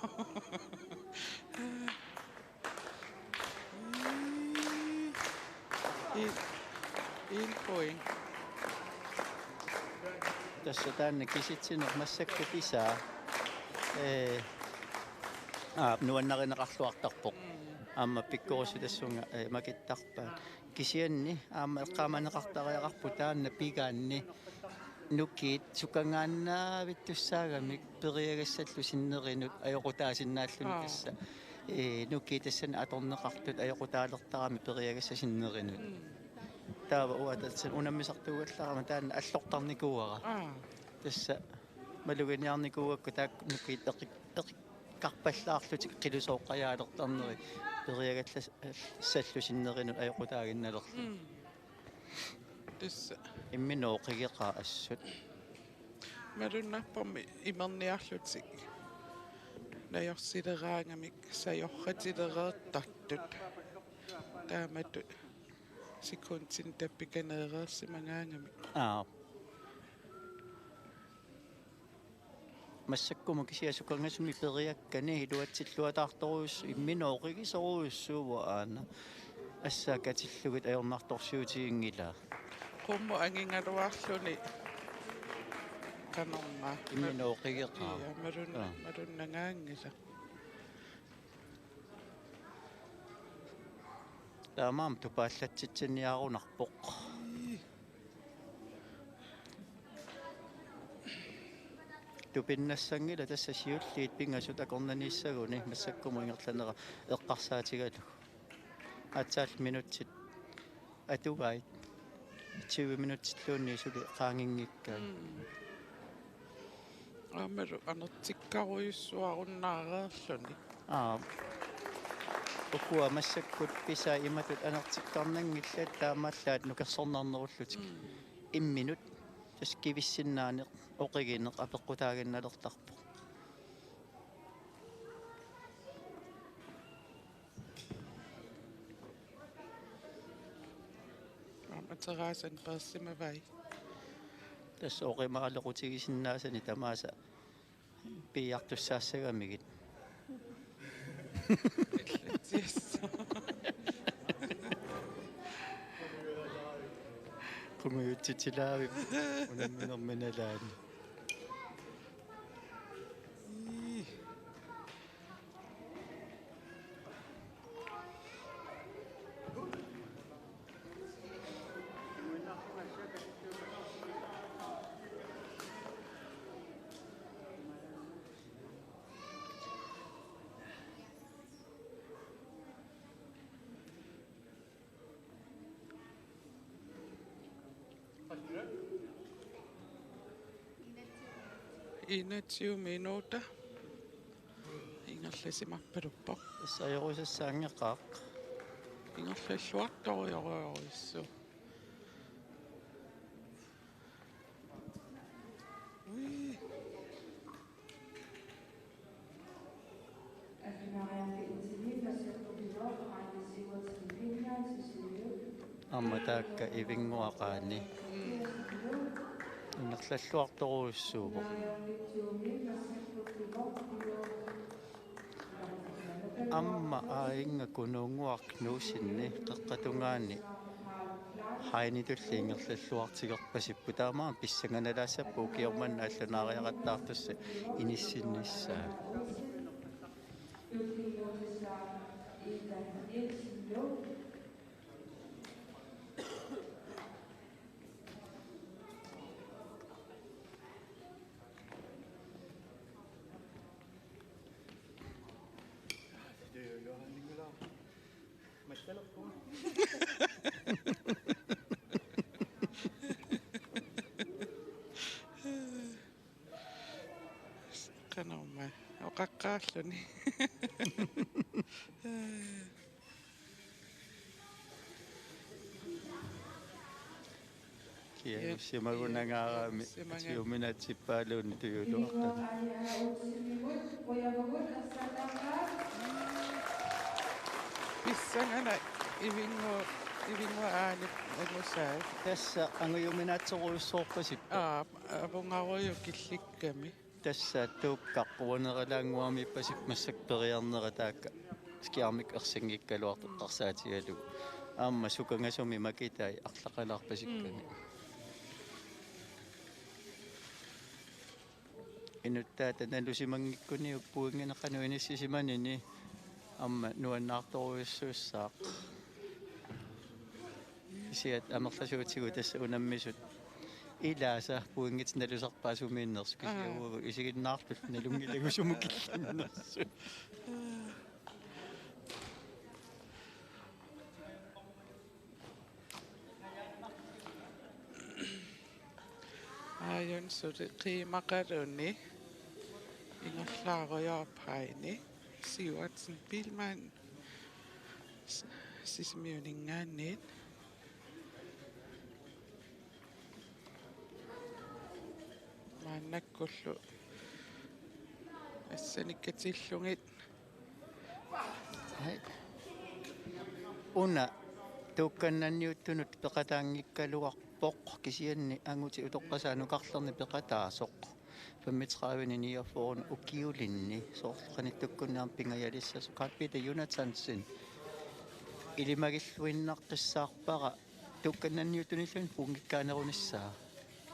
En, en point. Tassa taanna kisitsineq massakkut pisaa. Ee, aa, nuannarineqarluartarpoq. Mm. Aamma pikkorissutassunga, ee, makittarpaat. Kisianni aamma eqqaamaneqartariaqarpoq taanna pigaanni nukiit sukangaannaavittussaagamik periagassallu sinnerinut ajoqutaasinnaalluni. Aa. Tassa, ee, nukiit tassani atorneqartut ajoqutaalertaramik periagassat sinnerinut. Mm. Taava uanga tassa unammisartuugallarama taanna allortarnikuuara. Aa. Tassa maluginiarnikuugakku taakku nukiit eqi-, eqi-, qarpallaarlutik qilusooqqajaalertarneri periagallas-, sallu sinnerinut ajoqutaaginnalerlutik. Mm. Tassa. Imminut oqigeqaat assut. Malunnarpormi imerniarlutik najorsileraangamik sajorratilereertartut. Taamatut sekundinik tappikaneereersimagaangamik. Aa. Massakkumut kisianni sukangasumik periakkani iluatsilluataartorujussuuvoq, imminut oqigisorujussuuvoq aana. Assaat katillugit ajornartorsiutiginngilaat. Qummut angigaluarluni qanormaa. Imminut oqigeqaat. Ia, malun-, aa, malunnangaanngilaq. Taamaammat tupaallatsitsiniarunarpoq. Tupinnassanngilaq tassa siulliit pingasut akornanniissaguni massakkumut ingerlanera eqqarsaatigalugu. Aatsaat minutsit atugaat tyve minutsilluunniit suli qaanginngikkaat. Mm. Aammalu anertikkarujussuarunnaareerluni. Aa. Ukua massakkut pisaat imatut anertikkarnanngillat taamaallaat nukersornarnerullutik. Mm. Imminut tassa kivissinnaaneq, oqigineq apeqqutaaginnalertarpoq. Aamma Theresa peersimavai. Tassa oqimaalequtigisinnaasani tamaasa piiartussaassagamigit. Yes. Qungujutitilaavik unamminermi nalaani. Enogtyve minutter. Ingerlasimarpaluppoq. Tassa ajorusassaanngeqaaq. Ingerlalluartorujorujussuuvoq. Ui. Aamma taakka ivinnguaqaani. Ingerlalluartorujussuuvoq. Aamma Aajunga Kunuunnguaq Knudsenip qeqqata tungaani Heinitulli ingerlalluartigerpasipput, taamaammat pissanganalaassapput ukioq manna allunaariaqattaartussat inissinnissaat. Qanormaa oqaqqaarluni. Kianussimagunangaarami. Kianussimaga-, atiuminatsippaaluunniit tujuluartani. Pissanganaq ivinngu-, ivinnguaanip angusaat. Tassa angujuminaatsorujussuorpasippoq. Aap, avungarujuk killikkami. Tassa tuukkaq uaneralaannguamiippasippoq massakkut periarnerat taakka skærmik ersinngikkaluartoq eqqarsaatigalugu. Aamma sukangasumik makitai arlaqalaarpasikkami. Mm. Inuttaata nalusimanngikkuniuk pointinik qanoq inissisimanini aamma nuannaartorujussuussaaq. Kisianni amerlasuutigut tassa unammisut ilaasa pointit nalusarpaat sumiinnersut, kisianni Aa. uagut isiginnaartut nalunngilagut sumut killinnersut. Aajuna suli qiimaqaluni ingerlaarujoorpoq Heini Sivertsen Biilmann S-, Sisimiuninngaanniit. Maannakkullu assanikkatillugu. Hej. Una tuukkannanniuttunut peqataanngikkaluarpoq, kisianni angutit utoqqasaat nukarlerni peqataasoq. Femogtredive niogfyrre ukiulinni soorlu qanittukkunni aamma pingajalissasoq. Carl Peter Jonathansen ilimagilluinnaqqissaarpara tuukkannanniuttunilluunniit pointikkaanerunissaa.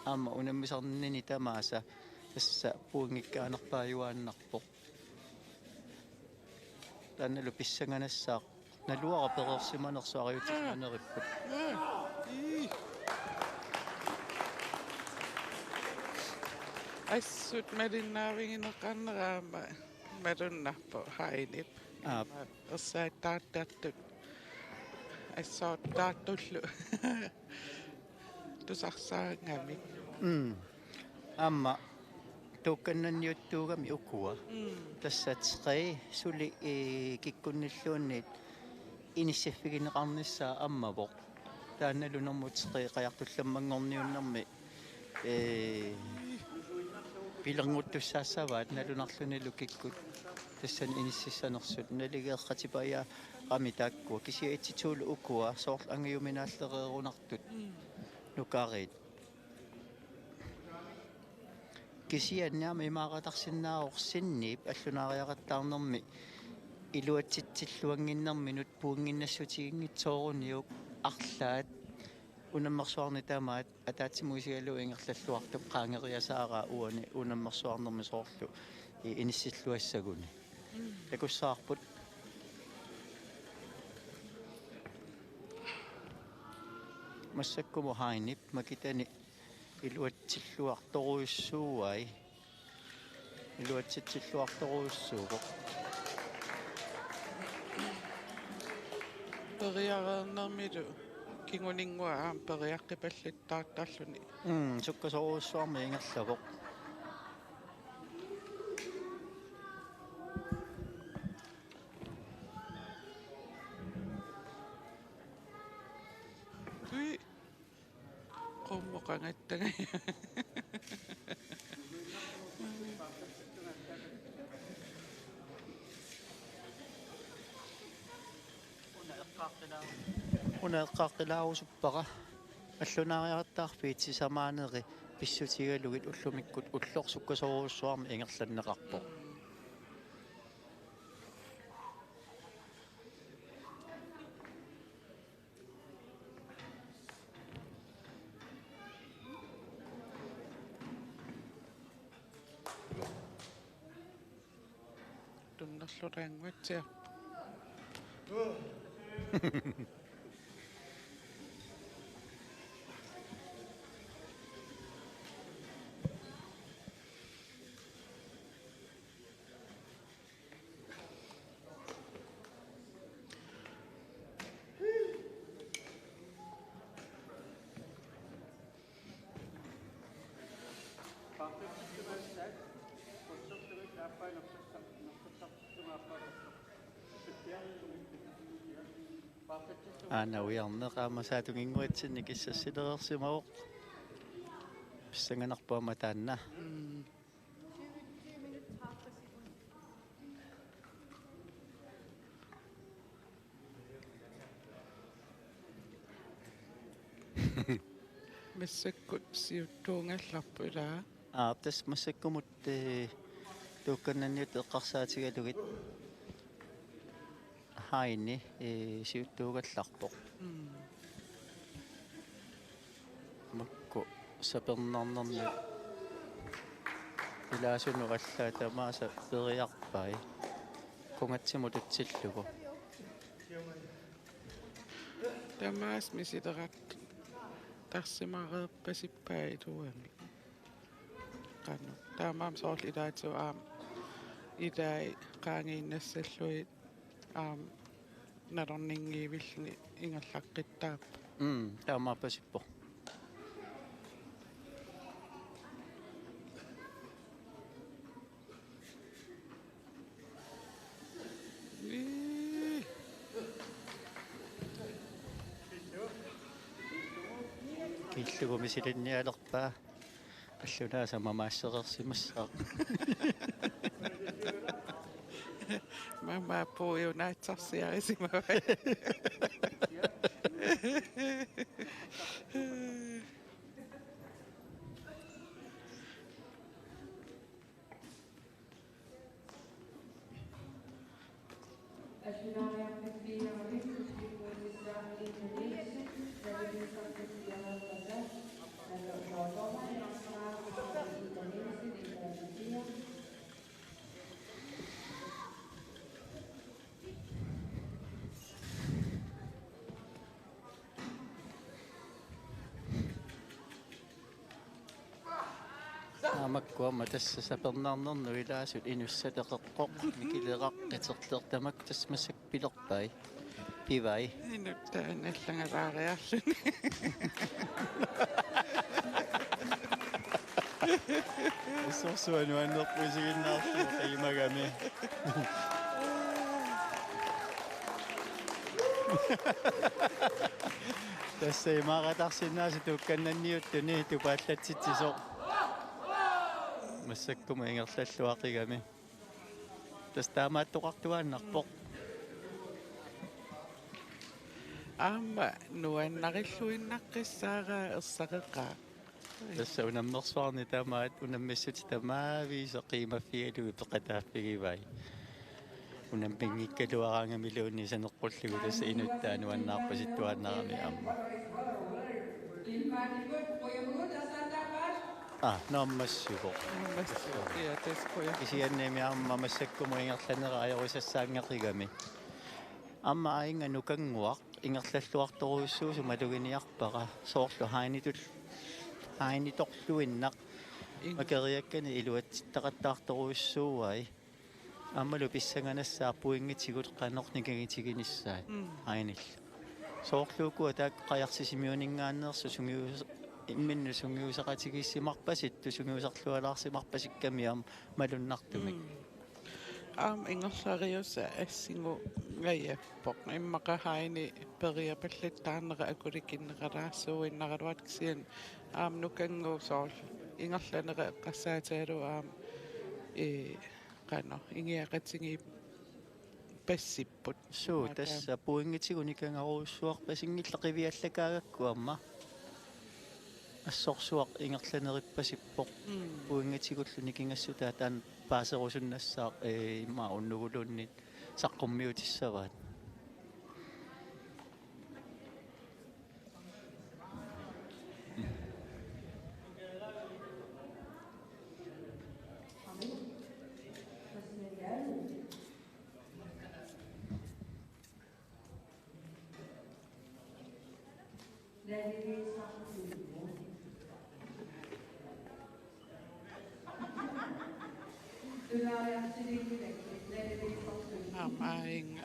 Aamma unammisarnini tamaasa tassa pointikkaanerpaajuaannarpoq. Taannalu pissanganassaaq. Naluara pereersimanersoq ariutsisineripput. Ii. Assut malinnaavigineqarnera aamma malunnarpoq Heinip. Aap. Ersaattaartartut. Assortaartullu. Tusarsaangamik. Mm. Aamma tuukkannanniuttuugami ukua. Mm. Tassa tre suli, ee, kikkunnilluunniit inissiffigineqarnissaa ammavoq. Taannalu nummer tre qajartullammanngorniunnermi, ee, pilernguttussaassavaat nalunarlunilu kikkut tassani inississanersut. Naligeeqqatipajaarami taakkua. Kisianni et-to-lu ukua soorlu angujuminaallereerunartut. Mm. Nukariit. Kisianni aamma imaaqatarsinnaavoq Sydneyp allunaariaqattaarnermi iluatsitsilluannginnerminut puinnginnassutiginngitsooruniuk arlaat unammersuarni tamaat ataatsimut isigalugu ingerlalluartup qaangeriasaaraa uani unammersuarnermi soorlu i-, inissilluassaguni. Mm. Takussavarput. Massakkumut Heinip makitani iluatsilluartorujussuuai. Iluatsitsilluartorujussuuvoq. Periareernermilu kinguninngua aamma periaqqipallattaartarluni. Mm, sukkasoorujussuarmik ingerlavoq. Ui. Qummuqangattanga. Una eqqaaqqilaarusuppara. Allunaariartaarfiit sisamaaneri pissutigalugit ullumikkut ulloq sukkasoorujussuarmik ingerlanneqarpoq. Tunnerlutaannguatsiarpoq. Aana ujarneq aamma saatunginnguatsinni kissassilereersimavoq. Pissanganarpoq aamma taanna. Mm. Massakkut siuttuugallarput ilaa. Aap, tassa massakkumut, eh, tuukkannanniut eqqarsaatigalugit Heini, eh, siuttuugallarpoq. Mm. Makku sapernarnerni ilaasunut allaat tamaasa periarpai. Qungatsimut tutsillugu. Tamaasa misilerartarsimareerpasippai iluamik. Qanoq. Taamaammat soorlu ilaatigut aamma ilai qaangiinnassallugit aamma nalorninngiivilluni ingerlaqqittaarput. Mm, taamaappasippoq. Ii. Killugu misilinnialerpaa. Allunaasaq mamaassereersimassaaq. Mamaappuujunaatsorsiarisimavai. Aamakku aamma tassa sapernarnernut ilaasut inussat eqeqqoq Mikileraq Qiterleq tamakku tassa massakkut pilerpai. Pivai. Inuttaa nallangalaariarluni. Assorsuaq nuannerpoq isiginnaarlugu qiimagami. Tassa imaaqatarsinnaasut tuukkannanniuttuni tupaallatsitsisoq. Massakkumut ingerlalluaqigami. Tassa taamaattoqartuaannarpoq. Aamma nuannarilluinnaqqissaaraa ersareqaaq. Tassa unammersuarni tamaat unammissutit tamaaviisa qiimaffigalugit peqataaffigivai. Unamminngikkaluaraangamiluunniit saneqqullugu tassa inuttaa nuannaarpasittuaannarami aamma. Aa, naammassivoq. Naammassivoq, ja, tassa quja. Kisiannimi aamma massakkumut ingerlanera ajorusassaanngaqigami. Aamma aajuna Nukannguaq ingerlalluartorujussuusoq maluginiarpara, soorlu Heinitut-, Heinitorluinnaq. Ing- makeriakkani iluatsittaqattaartorujussuuai. Aammalu pissanganassaaq pointigut qanoq nikagitiginissaat. Mm. Heinillu. Soorlu ukua taakku qajarsisimiuninngaanneersut sungius-, imminnut sungiuseqatigiissimarpasittoq, sungiuserlualaarsimarpasikkami aamma malunnartumik. Mm. Aamma ingerlariusaa assingungajappoq. Immaqa Heini periapallattaarnera akulikinneqalaarsuuinnaraluartoq kisianni aamma Nukannguup soorlu ingerlanera eqqarsaatigalugu aamma, ee, qanoq, ingiaqatigiippassipput. Suu, maaka tassa pointigut nikagarujussuarpasinngillat qiviallakaagakku aamma. Assorsuaq ingerlanerippasippoq. Mm. Pointigullu nikingassutaa taanna paaserusunnassaaq, ee, immaqa unnuguluunniit saqqummiutissavaat. Aamma aajuna.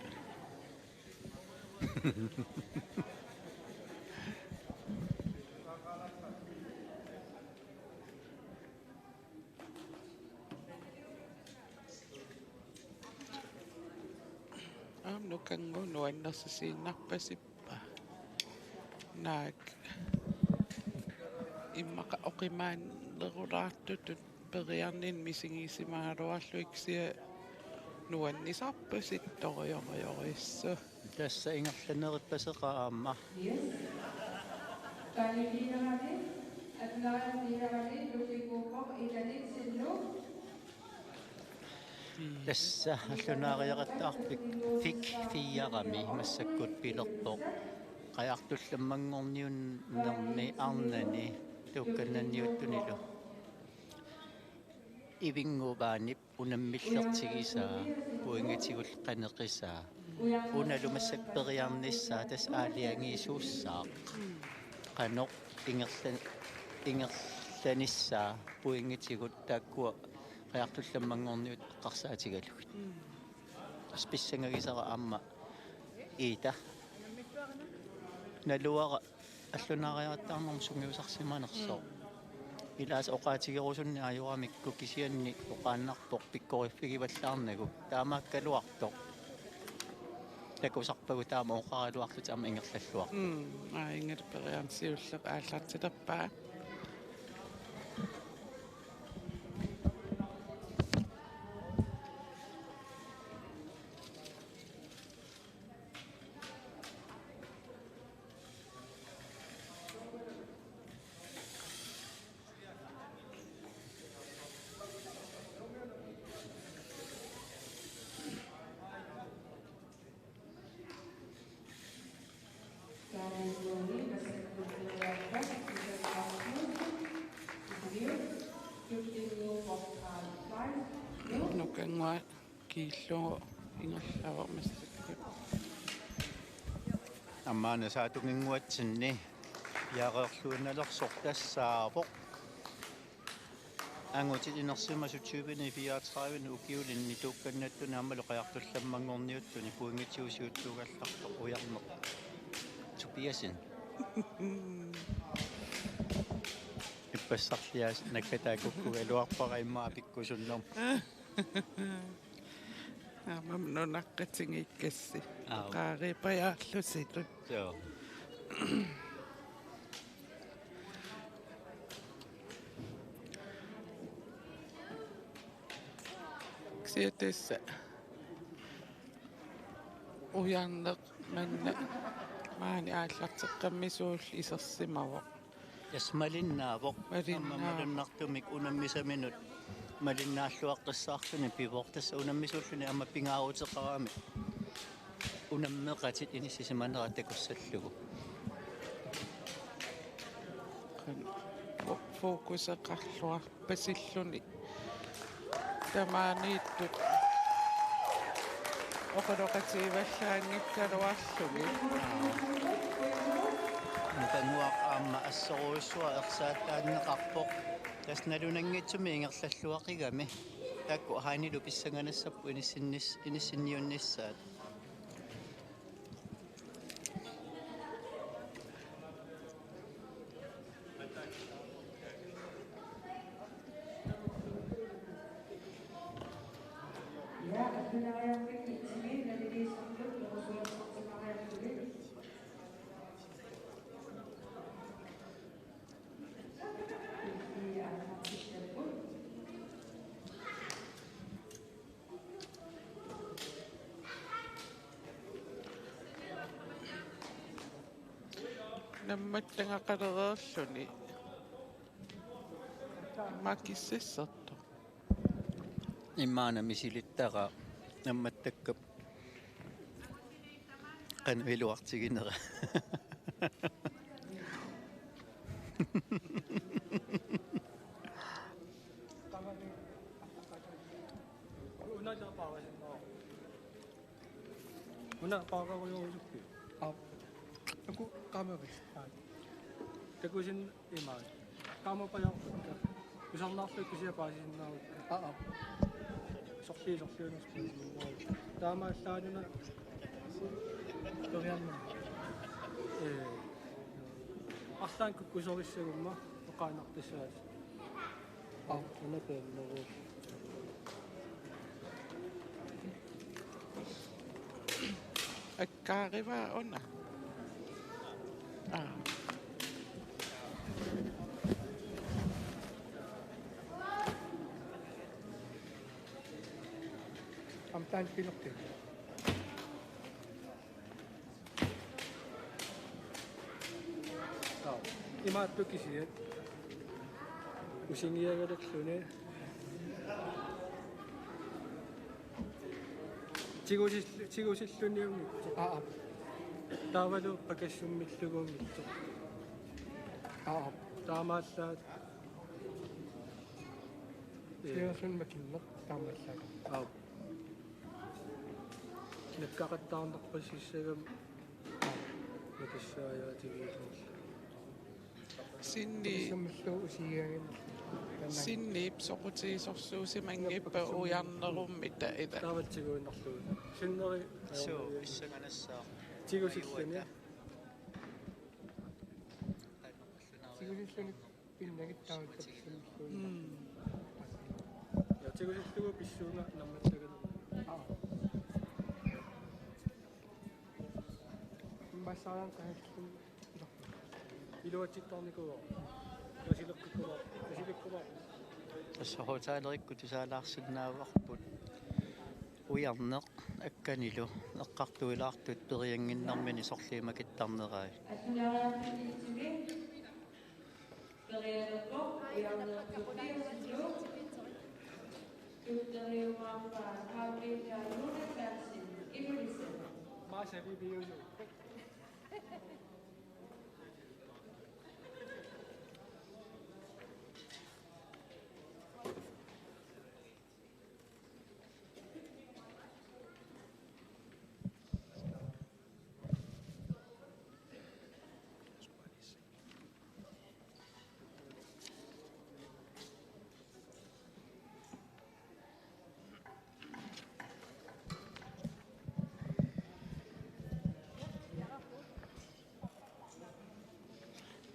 Aamma Nukannguup nuannersisiinnarpasippoq. Naak immaqa oqimaannerulaartutut periarninni misigisimagaluarlugit kisianni nuannisarpasittorujorujorujussuuvoq. Tassa ingerlanerippaseqaaq aamma. Tassa allunaariaqattaarpik fik fire-mi massakkut pilerpoq. Qajartullammanngorniunnermi arnani tuukkannanniuttunilu. Ivinnguvaanip unammillertigisaa, pointigut qaneqisaa. Unalu massakkut periarnissaa tassa aalajangiisuussaaq. Qanoq ingerlan-, ingerlanissaa pointigut taakkua qajartullammanngorniuttut eqqarsaatigalugit. Mm. Tassa pissangagisara aamma Ida. Naluara allunaariaqattaarnermut sungiusarsimanersoq. Mm. Ilaasa oqaatigerusunneq ajoramikku kisianni oqaannarpoq pikkoriffigivallaarnagu. Taamaakkaluartoq. Takusarpagut taama oqaraluarlutik aamma ingerlalluartut. Mm, aa, ingerlaperiarneq siulleq aallartilerpaa. Nukannguaq kiillugu ingerlavoq massakkut. Aamma una saatunnguatsinni piareerluinnalersoq tassaavoq. Angutit inersimasut tyveni fireogtredive ukiulinni tuukkannattuni aammalu qajartullammanngorniuttuni pointiusiuttuugallartoq Ujarneq Tobiassen. Ippassarliaas nakkataakukkugaluarpara immaqa pikkusunnermut. Aamma nunaqqatigiikkassi. Aap. Qaariipajaarlusilu. Joo. Kisianni tassa Ujarneq manna maani aallarteqqammersuullu isersimavoq. Tassa malinnaavoq. Malinnaavoq. Aamma malunnartumik unammisaminut malinnaalluaqqissaarluni pivoq, tassa unammisuulluni aamma pingaaruteqarami unammeqatit inissisimanera takussallugu. Fokuseqarluarpasilluni tamaaniittut oqaloqatigivallaanngikkaluarlugit. Nukanguaq aamma assorujussuaq ersaataanneqarpoq. Tassa nalunanngitsumik ingerlalluaqigami. Taakku Heinilu pissanganassapput inissinnis-, inissinniunnissaat. Nammattagaqalereerluni. Makissassartoq. Imaana misilittara nammattakkap qanoq iluartiginera. Una paarerujorusuppiuk? Aap. Taku qaamaris. Aap. Takusin imaat. Qaamapajaarpakka. Tusarnaarlugit kisianni paasisinnaagukku. Aap. Sorliit sorliunersoq paasisinnaagukku. Taamaallaanuna periarnama. Ee. Arlaannik kukkusorissagumma oqaannartassaasi. Aap, una peenneruvoq. Akkaarivaa una. Aa. Aamma taanna pilerpit? Aa, imaattut kisiat. Usingiagalalluni. Tigusil-, tigusilluniunngitsoq. Aa, aa. Taavalu pakassummilluguunngitsoq. Aa, aa. Taamaallaat. Ee. Siorsun makinneq taamaallaat. Aa. Nakkaqattaarnarpassissagami nakissaajaatigiilluarlugu. Sinni. Pissammallu usigiagan. Sinniip soqutigisorsuusimanngippat ujarnerummita ila. Taavalu tiguinnarlugu. Sinneri. Suu, pissanganassaaq. Tigusilluni. Tigusilluni. Pinnagit taamaattoq pissanngilluinnarpoq. Mm. Ja tigusillugu pissuunga nammattaganera. Aa. Immassaaran qanillun iluatsittarnikuuara. Tasileqqikkumaar-, tasileqqikkumaar-. Tassa hotelerikkut tusaalaarsinnaavarput. Ujarneq akkanilu eqqartuilaartut periannginnermini sorliit makittarnerai. Periarnerpoq ujarneq toqqiussuuvoq. Tutteriumaarpaa Carl Peter Lundekladsen, Ilulissat. Maasa pipiusu.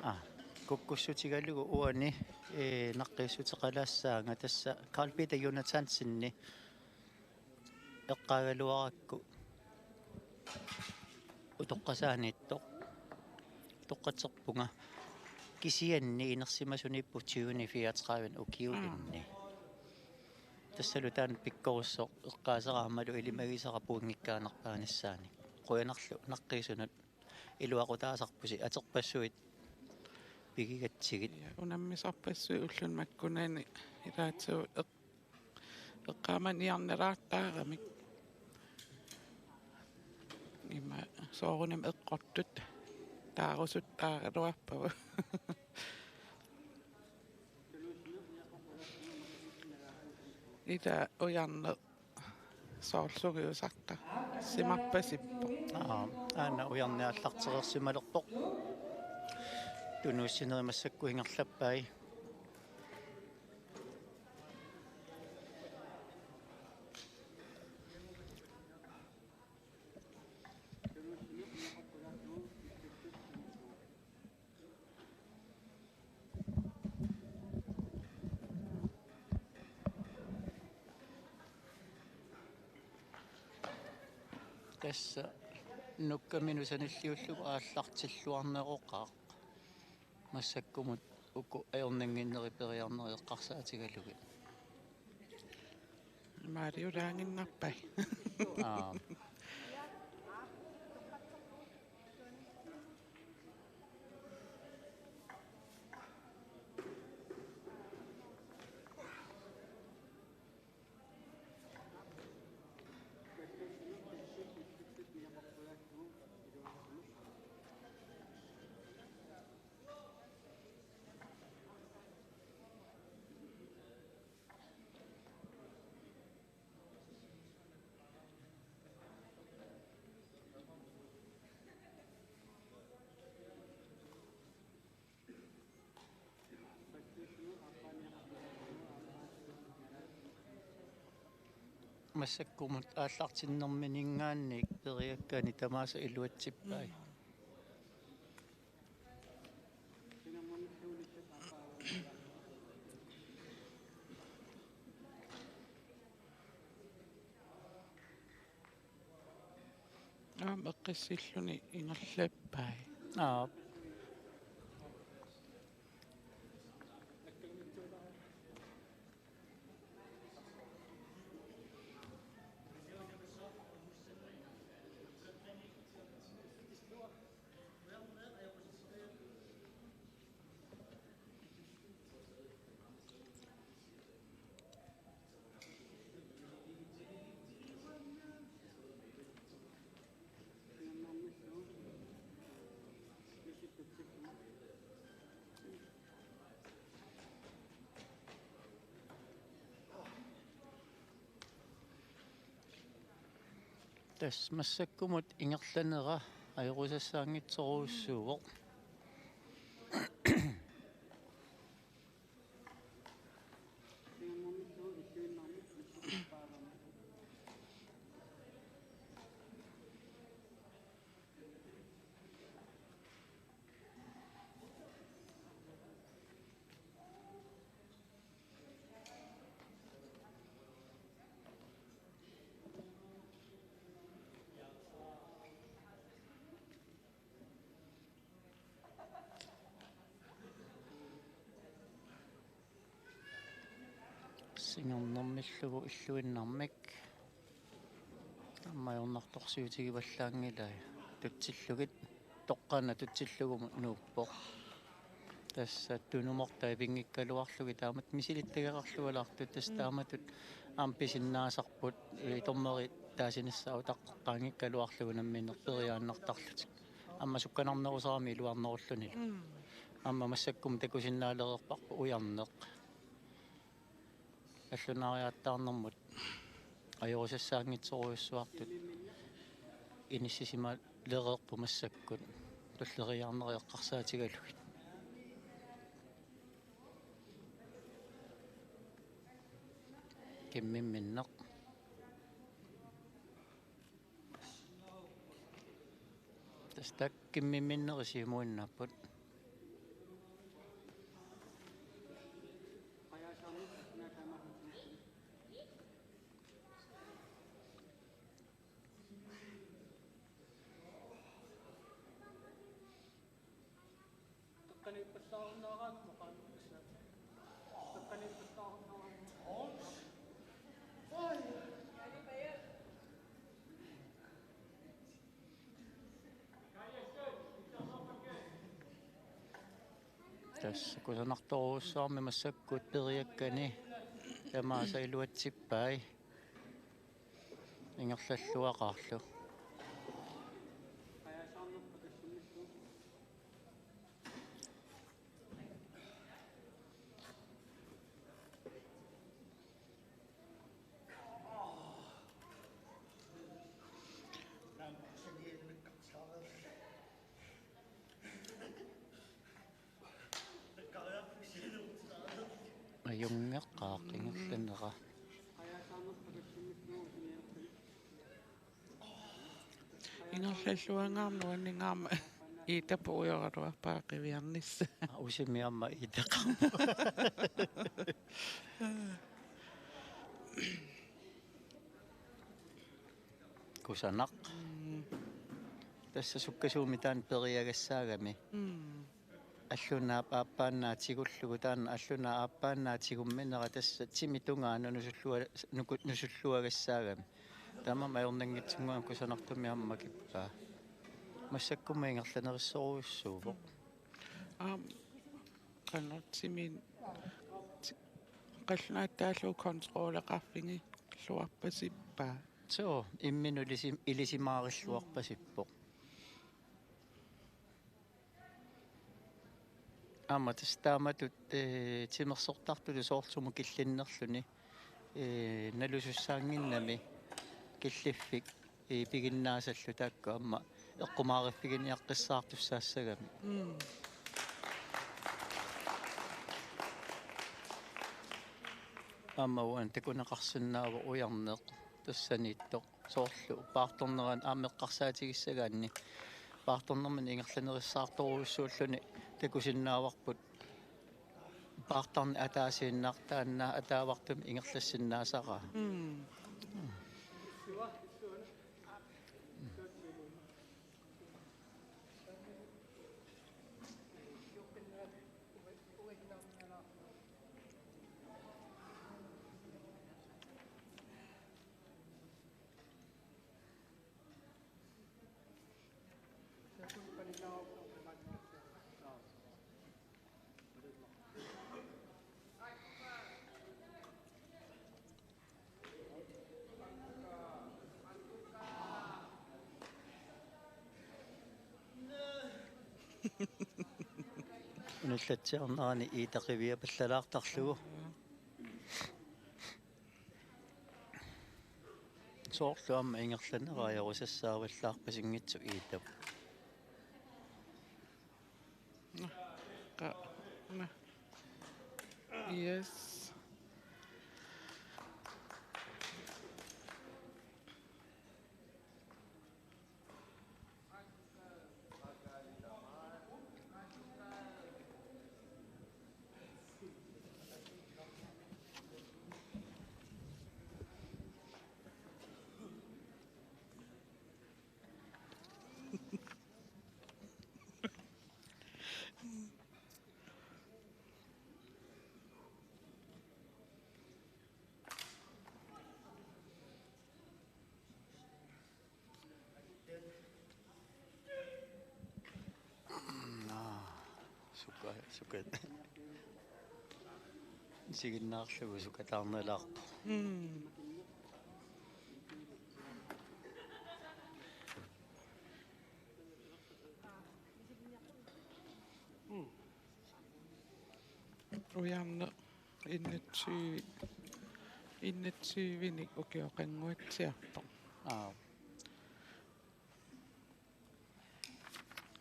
Aa, kukkussutigalugu uani, ee, naqqiissuteqalaassaanga tassa Carl Peter Jonathansenip eqqaagaluarakku utoqqasaaniittoq. Utoqqatserpunga kisianni inersimasuniippoq tyveni fireogtredive ukiulinni. Mm. Tassalu taanna pikkorissoq eqqaasera aammalu ilimagisara pointikkaanerpaanissaani. Qujanarlu naqqiisunut iluaqutaasarpusi aterpassuit pigigatsigit. Ja, unammisarpassuit ulluni makkunani ilaatigut eq-, Eqqaamaniarneraattaaramik. Ima soorunami eqqortut taarusuttaaraluarpagut. Ila ujarneq soorlu sungiusartarsimappasippoq. Aa, aana ujarneq aallartereersimalerpoq. Tunuussinerit massakkut ingerlappai. Tassa nukkamminut sanilliullugu aallartilluarneroqaaq. Massakkumut uku ajornannginnerit periarnerit eqqarsaatigalugit. Maaliulaaginnarpai. Aa. Massakkumut aallartinnermininngaanniit periakkani tamaasa iluatsippai. Aamma eqqissilluni ingerlappai. Aap. Tassa massakkumut ingerlanera ajorusassaanngitsorujussuuvoq. Singernermillugu illuinnarmik. Aamma ajornartorsiutigivallaanngilai. Tutsillugit, toqqaannaq tutsillugumut nuuppoq. Tassa tunumortai pinngikkaluarlugit taamatut misilittageqarlualaartut, tassa Mm. taamatut aamma pisinnaasarput, eh, dommeri taasinissaa utaqqeqqaanngikkaluarlugu nammineq periaannartarlutik. Aamma sukkanarnerusarami iluarnerullunilu. Mm. Aamma massakkumut takusinnaalereerparput ujarneq. Allunaariaattarnermut ajorusassaanngitsorujussuartut inissisimalereerput massakkut tulleriiaarnerit eqqarsaatigalugit. Kimmimminneq. Tassa taakku kimmimminnerit siumuinnaapput. Tassa kusanartorujussuarmik massakkut periakkani Tamaasa iluatsippai. Ingerlalluaqaarlu. Ajunngeqaaq ingerlanera. Ingerlalluangaarmat nuanningaarmat Iitap puujoraluarpaa qiviarnissaq. Usimi aamma Iitaqarpoq. Kusanaq. Mm. Tassa sukkasuumik taanna periagassaagami. Mm. Allunaap aappaannaat tigullugu taanna allunaap aappaannaat tigumminera tassa timi tungaanut nusullua-, nuku-, nusulluagassaagami. Taamaammat ajornanngitsunnguamik kusanartumik aamma makippaa. Massakkumut ingerlanerissorujussuuvoq. Aamma qanoq timi ti-, qallunaatut taallugu kontrolleqarfigilluarpasippaa. Suu, imminut ilisi-, ilisimaarilluarpasippoq. Aamma tassa taamatut, ee, timersortartutut soorlu sumut killinnerluni, ee, nalusussaannginnami killiffik, ee, piginnaasallu taakku aamma eqqumaariffiginiaqqissaartussaassagami. Mm. Aamma uani takuneqarsinnaavoq ujarneq tassaniittoq. Soorlu paartornerani aamma eqqarsaatigissagaanni paartornermini ingerlanerissaartorujussuulluni takusinnaavarput paartarneq ataasiinnaq taanna ataavartumik ingerlassinnaasaraa. Mm. Unillatsiarnerani Iitap qiviapallalaartarlugu. Soorlu aamma ingerlanera ajorusassaavallaarpasinngitsoq Iitap. Qa-, na. Yes. Naa, suka-, sukat. Isiginnaarlugu sukataarnalaarpoq. Mm. Ujarneq enogtyve, enogtyvenik ukioqannguatsiarpoq. Aap.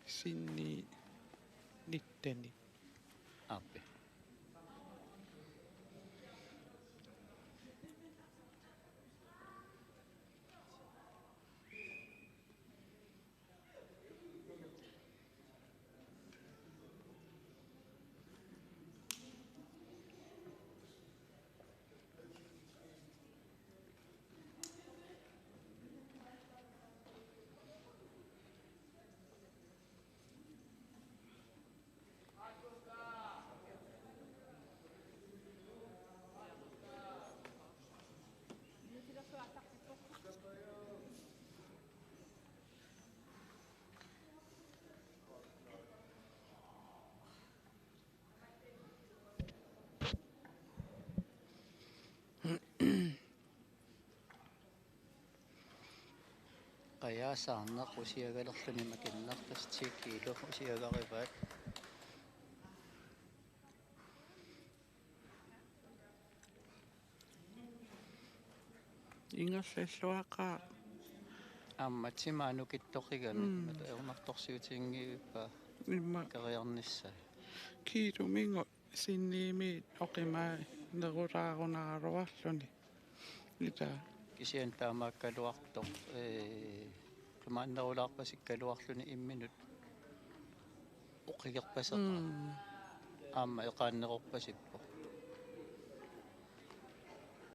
Sinni nittenik. Aappi. Ajaasaarneq usiagalerluni makinneq tassa ti kilo usiagarivaat. Ingerlalluaqaaq. Aamma timaa nukittoqigami. Mm. Mata ajornartorsiutiginngivippaa. Imma. Keriarnissaa. Kiiluminnga sinniimi oqimaanerulaarunaraluarluni. Ita. Kisianni taamaakkaluartoq, ee, qimaannerulaarpasikkaluarluni imminut oqigerpaseqaaq. Mm. Aamma eqaannerorpasippoq.